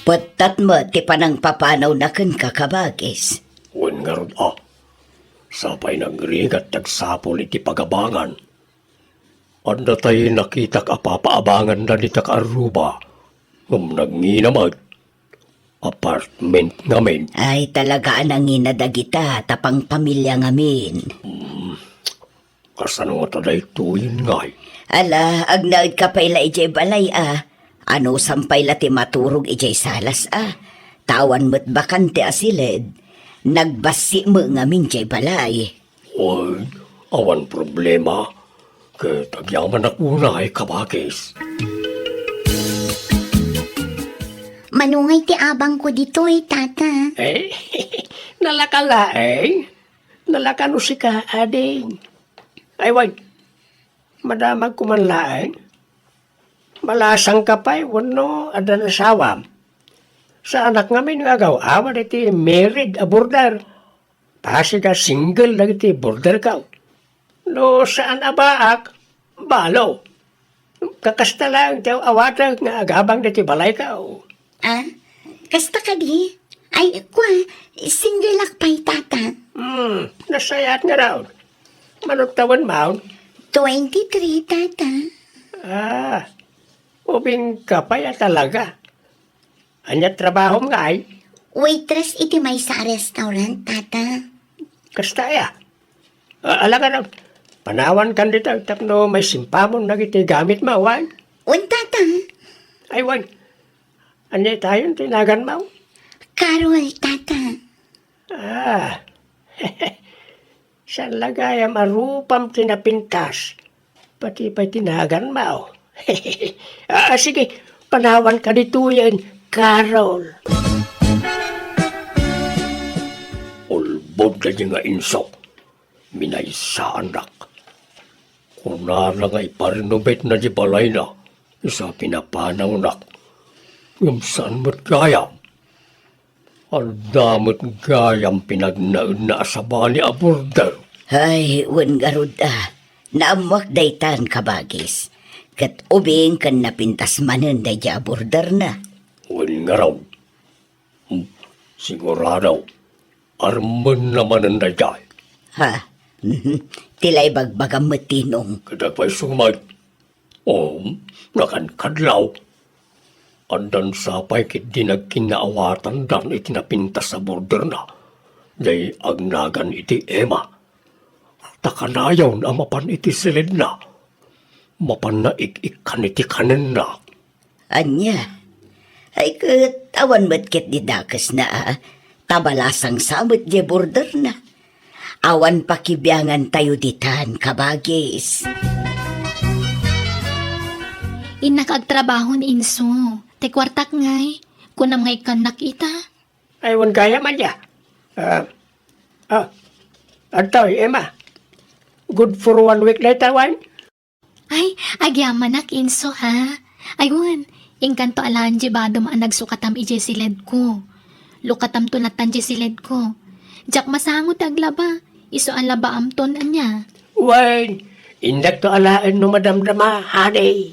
Pettat met ti panangpapanawna kenka, kabagis. Wen ngarud a, sapay nagrigat ti agsapul iti pagabangan. Adda tay nakitak a papaabanganda dita kaarruba, ngem nagngina met. Apartment ngamin. Ay, talaga a nangina dagita, ta pangpamilia ngamin. Hmm, kasano ngata daytoyen ngay? Ala, agnaed ka pay la idiay balay a. Anusam pay la ti maturog idiay salas a. Ta awan met bakante a siled. Nagbassi met ngamin diay balay. Oy, awan problema. Ket agyamanak unay, kabagis. Mano ngay ti abangko ditoy, tata? Eh, nalaka laeng. Nalaka no sika, ading. Ay, wen, madamagko man laeng. Malasangka pay wenno adda nasawam? Saanak ngamin nga agaw-awat iti married a border. Pasig a single dagiti border ko. No saan a baak, balo. Kakasta laeng ti aw-awatek nga agabang dagiti balay ko. Ah, kasta kadi? Ay, kua, single ak pay, tata. Hmm, nasayaat ngarud. Mano tawenmo? Twenty-three, tata. Ah, ubing ka pay a talaga. Ania trabahom ngay? Waitress iti maysa a restaurant, tata. Kasta aya? Ah, ala ngarud, panawankan dita tapno maisimpamon dagiti gamitmo, wen? Wen, tata. Ay, wen. Ania itayon ti naganmo? Carol, tata. Ah. Saan la gayam a rupam ti napintas? Pati pay ti naganmo. Ah, sige, panawanka ditoyen, Carol. Ulbod daydi nga inso, minaysaanak. Kunana nga iparinubetna di balayna, isu a pinapanawnak. Ngem saan met gayam? Adda met gayam pinagnaedna a sabali a border. Ay, wen ngarud a. Naammoak daytan, kabagis. Ket ubing ken napintas manen daydiay a borderna. Wen ngarud. Hmm, sigurado. Armenna manen daydiay. Ha? Ti la ibagbagam met, Tinong. Ket apay sumay? O, nakankadlaw. Addan sapay ketdi nagkinnaawatandan iti napintas a borderna. Jay agnagan iti Emma. Ta kanayon a mapan iti siledna. Mapanna ik-ikkan iti kanenna. Ania? Ay ket, awan met ketdi dakesna a. Ta balasang sa met diay borderna. Awan pakibiangantayo ditan, kabagis. Innak agtrabaho ni Inso. Ti kuartak ngay, kunam nga ikkannak ita. Ay, wen gayam aya. Ah, ah, adtoy, Emma. Good for one week dayta, wen? Ay, agyamanak, Inso, ha? Ay, wen, inkanto alaen diay badom a nagsukatam idiay siledko. Lukatamto lattan diay siledko. Diak masango ti aglaba. Isu a labaamton, ania? Wen, Indakto alaen no madamdama, honey.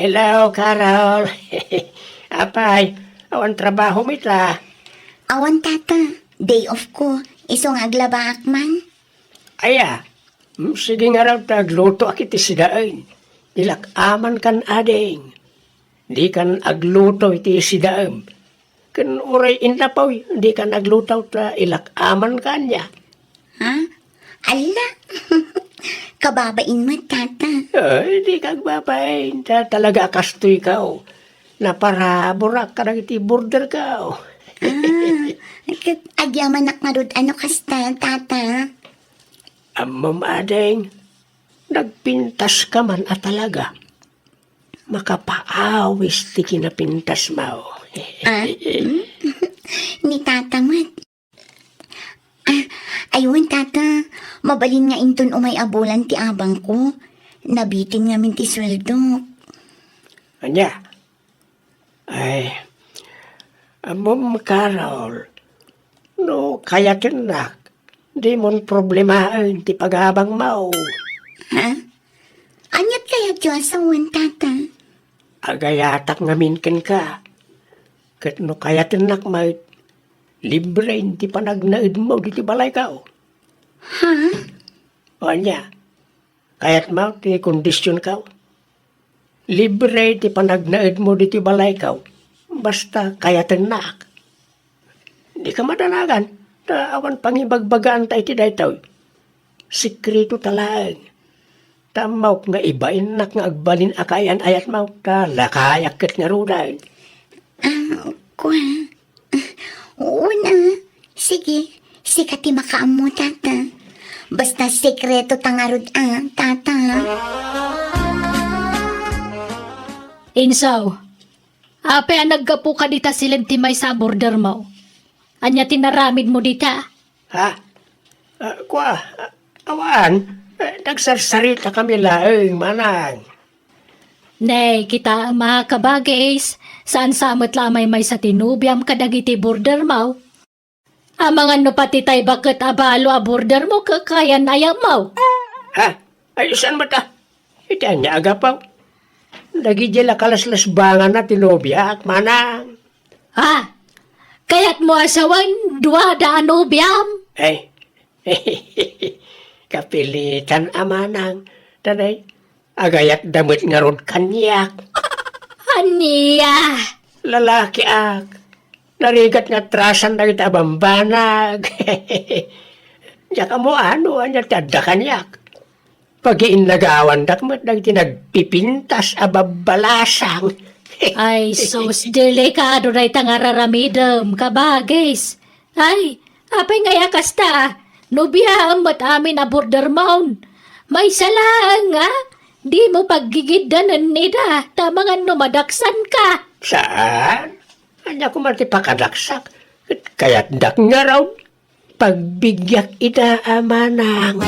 Hello, Carol. Apay, awan trabahom ita? Awan, tata. Day off ko. Isu nga aglabaak man. Aya, mm, sige ngarud ta aglutoak iti sidaen. Ilak-amankan, ading. Dikan agluto iti sidaem. Ken uray innapoy, dikan agluto ta ilak-amankan aya. Ha? Alla? Kababain met, tata. Ay, dika agbabain. Ta talaga a kastoykaw. Naparaburak kadagiti borderkaw. Ah, ket agyamanak ngarud a no kasta, tata. Ammom, ading, nagpintaska man a talaga. Makapaawis ti kinapintasmo. Ah, hmm? Ni tata met. Ah, aywan, tata. Mabalin nga inton umay a bulan ti abangko. Nabitin ngamin ti sueldok. Ania? Ay, ammom, Carol, no kayatennak, dimon problemaen ti pagabangmo. Ha? Aniat kayatyo a sawen, tata? Agayatak ngamin kenka. Ket no kayatennak met, libre ti panagnaedmo ditoy balayko. Ha? Ania? Kayatmo ti kondisionko? Libre ti panagnaedmo ditoy balayko, basta kayatennak. Dika madanagan, ta awan pangibagbagaanta iti daytoy. Sekretota laeng. Ta ammok nga ibainnak nga agbalin a kaayan-ayatmo, ta lakayak ket ngaruden. Ah, kua. Una, sige, sika ti makaammo, tata. Basta sekretota ngarud a, tata. Insaw, apay a naggapu kadita siled ti maysa a bordermo? Ania ti naramidmo dita? Ha? Ah, kua, ah, awan. Eh, nagsarsaritakami laeng, manang. Nay, kitaem a, kabagis, saan sa met la a maymaysa ti nobiam kadagiti bordermo. Amangan no pati tay baket a balo a bordermo kakayan-ayatmo. Ha? Ay, saan met a? Iti ania a gapu? Dagidiay la kalaslasbanganna ti nobiak, manang. Ha? Kayatmo a sawen, duada a nobiam? Ay, kapilitan a, manang. Tanay, agayatda met ngarud kaniak. Ania? Lalakiak. Narigat nga atrasan dagiti a bambanag. Diak ammo no ania ti adda kaniak. Pagiinnagawandak met dagiti nagpipintas a babbalasang. Ay, sus, delikado dayta nga ar-aramidem, kabagis. Ay, apay ngay a kasta? Nobiaem met amin a bordermon. Maysa laeng a dimo paggigiddanen ida, ta amangan no madaksanka. Saan? Ania koma ti pakadaksak? Ket kayatdak ngarud. Pagbigiak ida a manang.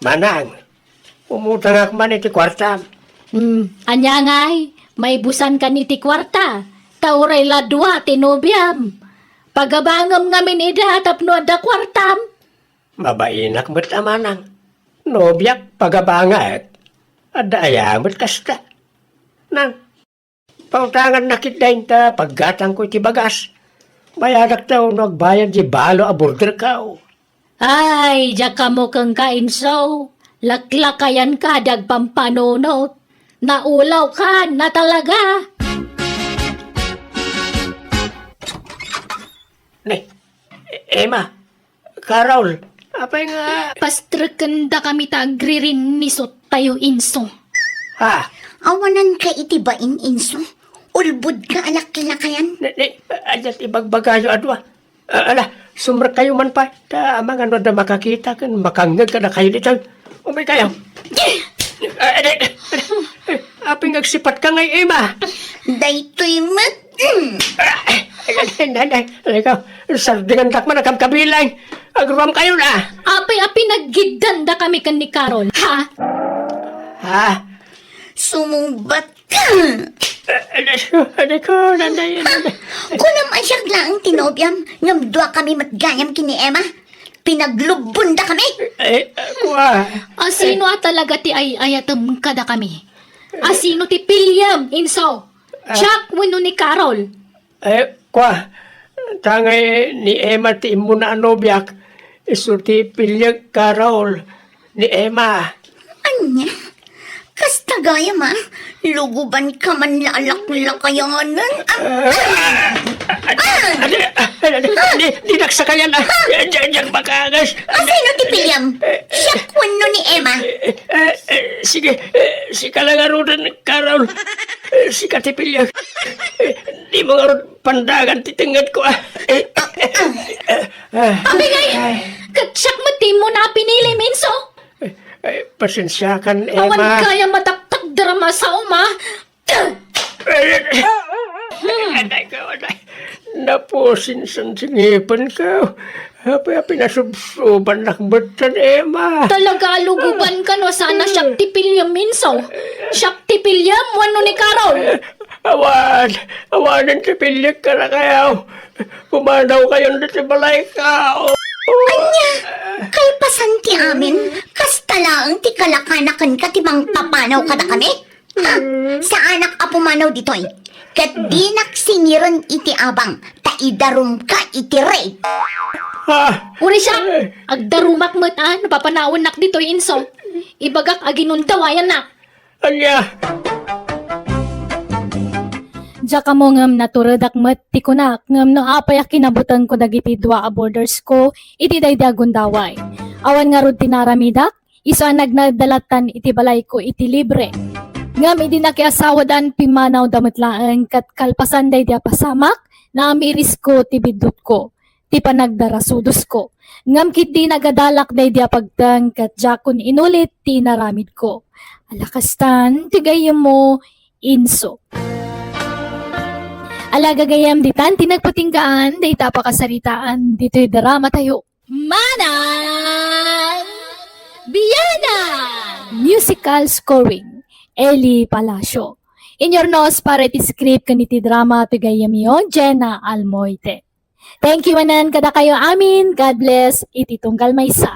Manang, umutangak man iti kuartam. Hmm, ania ngay? Maibusankan iti kuarta, ta uray la dua ti nobiam. Pagabangem ngamin ida tapno adda kuartam. Mabainak met a manang. Nobiak, pagabangek. Adda aya met kasta? Nang, pautangannak ket dayta paggatangko iti bagas. Bayadakto no agbayad di balo a borderko. Ay, diak ammo kenka, inso. Laklakayanka, di agpampanunot. Naulawka na talaga. Ne, Emma, Carol, apay nga? Pastrekendakami ta agririnnisot tayo, inso. Ha? Awananka iti bain, inso. Ulbodka a laklakayan. Ne, ne, adda ti bagbagayo a dua. Ah, ala, sumrekkayo man pay. Ta amangan no adda makakita ken makangngeg kadakayo ditoy. Umaykayo. Ah, adi, adi, adi. Apay nga agsipatka ngay, Emma? Daytoy met. Mm. Ah, ay, ay, ay, ay, ay, ikaw, sardingandak man a kabkabilang. Agruamkayo na. Apay a pinaggiddandakami ken ni Carol, ha? Ha? Sumungbat ka. Adi, adi ko, nanay, nanay. Kunam a siak laeng ti nobiam, ngem dua kami met gayam ken ni Emma. Pinaglubbondakami. Eh, kua. A, sino a talaga ti ay-ayatem kadakami? A, sino ti piliem, Inso? Ah. Jack wenno ni Carol? Eh, kua. Ta ngay ni Emma ti immuna a nobiak, isu ti piliek, Carol, ni Emma. Ania? Kasta gayam a, lugubanka man la a laklakayanen. Ah, ah, ah, ah, di, dinak sakayan, ah. Diak, diak makaangas. A, sino ti piliem? Siak wenno ni Emma? Eh, eh, eh, sige, eh, sika la ngaruden, Carol. Eh, sika ti piliek. Eh, dimo ngarud pandagan ti tengngedko, ah. Eh, eh, eh, eh, ah. Apay ngay, ket siak met ti immuna a pinilim, Inso. Eh, eh, pasensiakan, Emma. Awan gayam a taktakder a masaom, a. Eh, eh, eh, eh, eh, eh, napusinsan ti ngipenko. Apay a pinasubsubannak metten, Emma. Talaga a lugubanka no saan a siak ti piliem, Inso. Siak ti piliem wenno ni Carol? Awan, awanen ti piliek kadakayo. Pumanawkayon ditoy balayko. Ania? Kalpasan ti amin, kasta laeng ti kalakana kenka ti mangpapanaw kadakami? Ha? Saanak a pumanaw ditoy. Ket dinak singiren iti abang, ta idarumka iti rape. Ah! Uray siak, agdarumak met a no papanawennak ditoy, Inso. Ibagak a ginundawayannak. Ania? Diak ammo ngem naturedak met ti kunak, ngem no apay a kinabutengko dagiti dua a boarders ko iti daydi a gundaway. Awan ngarud ti naaramidak, isu a nagnaedda lattan iti balayko iti libre. Ngem idi nakiasawadan, pimmanawda met laeng ket kalpasan daydi a pasamak, naamirisko ti biddutko, ti panagdarasudosko. Ngem ketdi nagadalak daydi a pagteng ket diakon inulit ti inaramidko. Ala kastan ti gayyemmo, Inso. Ala gagayyem, ditan ti nagpatinggaan dayta a pakasaritaan ditoy dramatayo. Manang Biyanan! Musical scoring, Eli Palacio. Inurnos para iti script ken iti drama ti gayyemyo, Jenna Almoite. Thank you manen kadakayo amin. God bless iti tunggal maysa.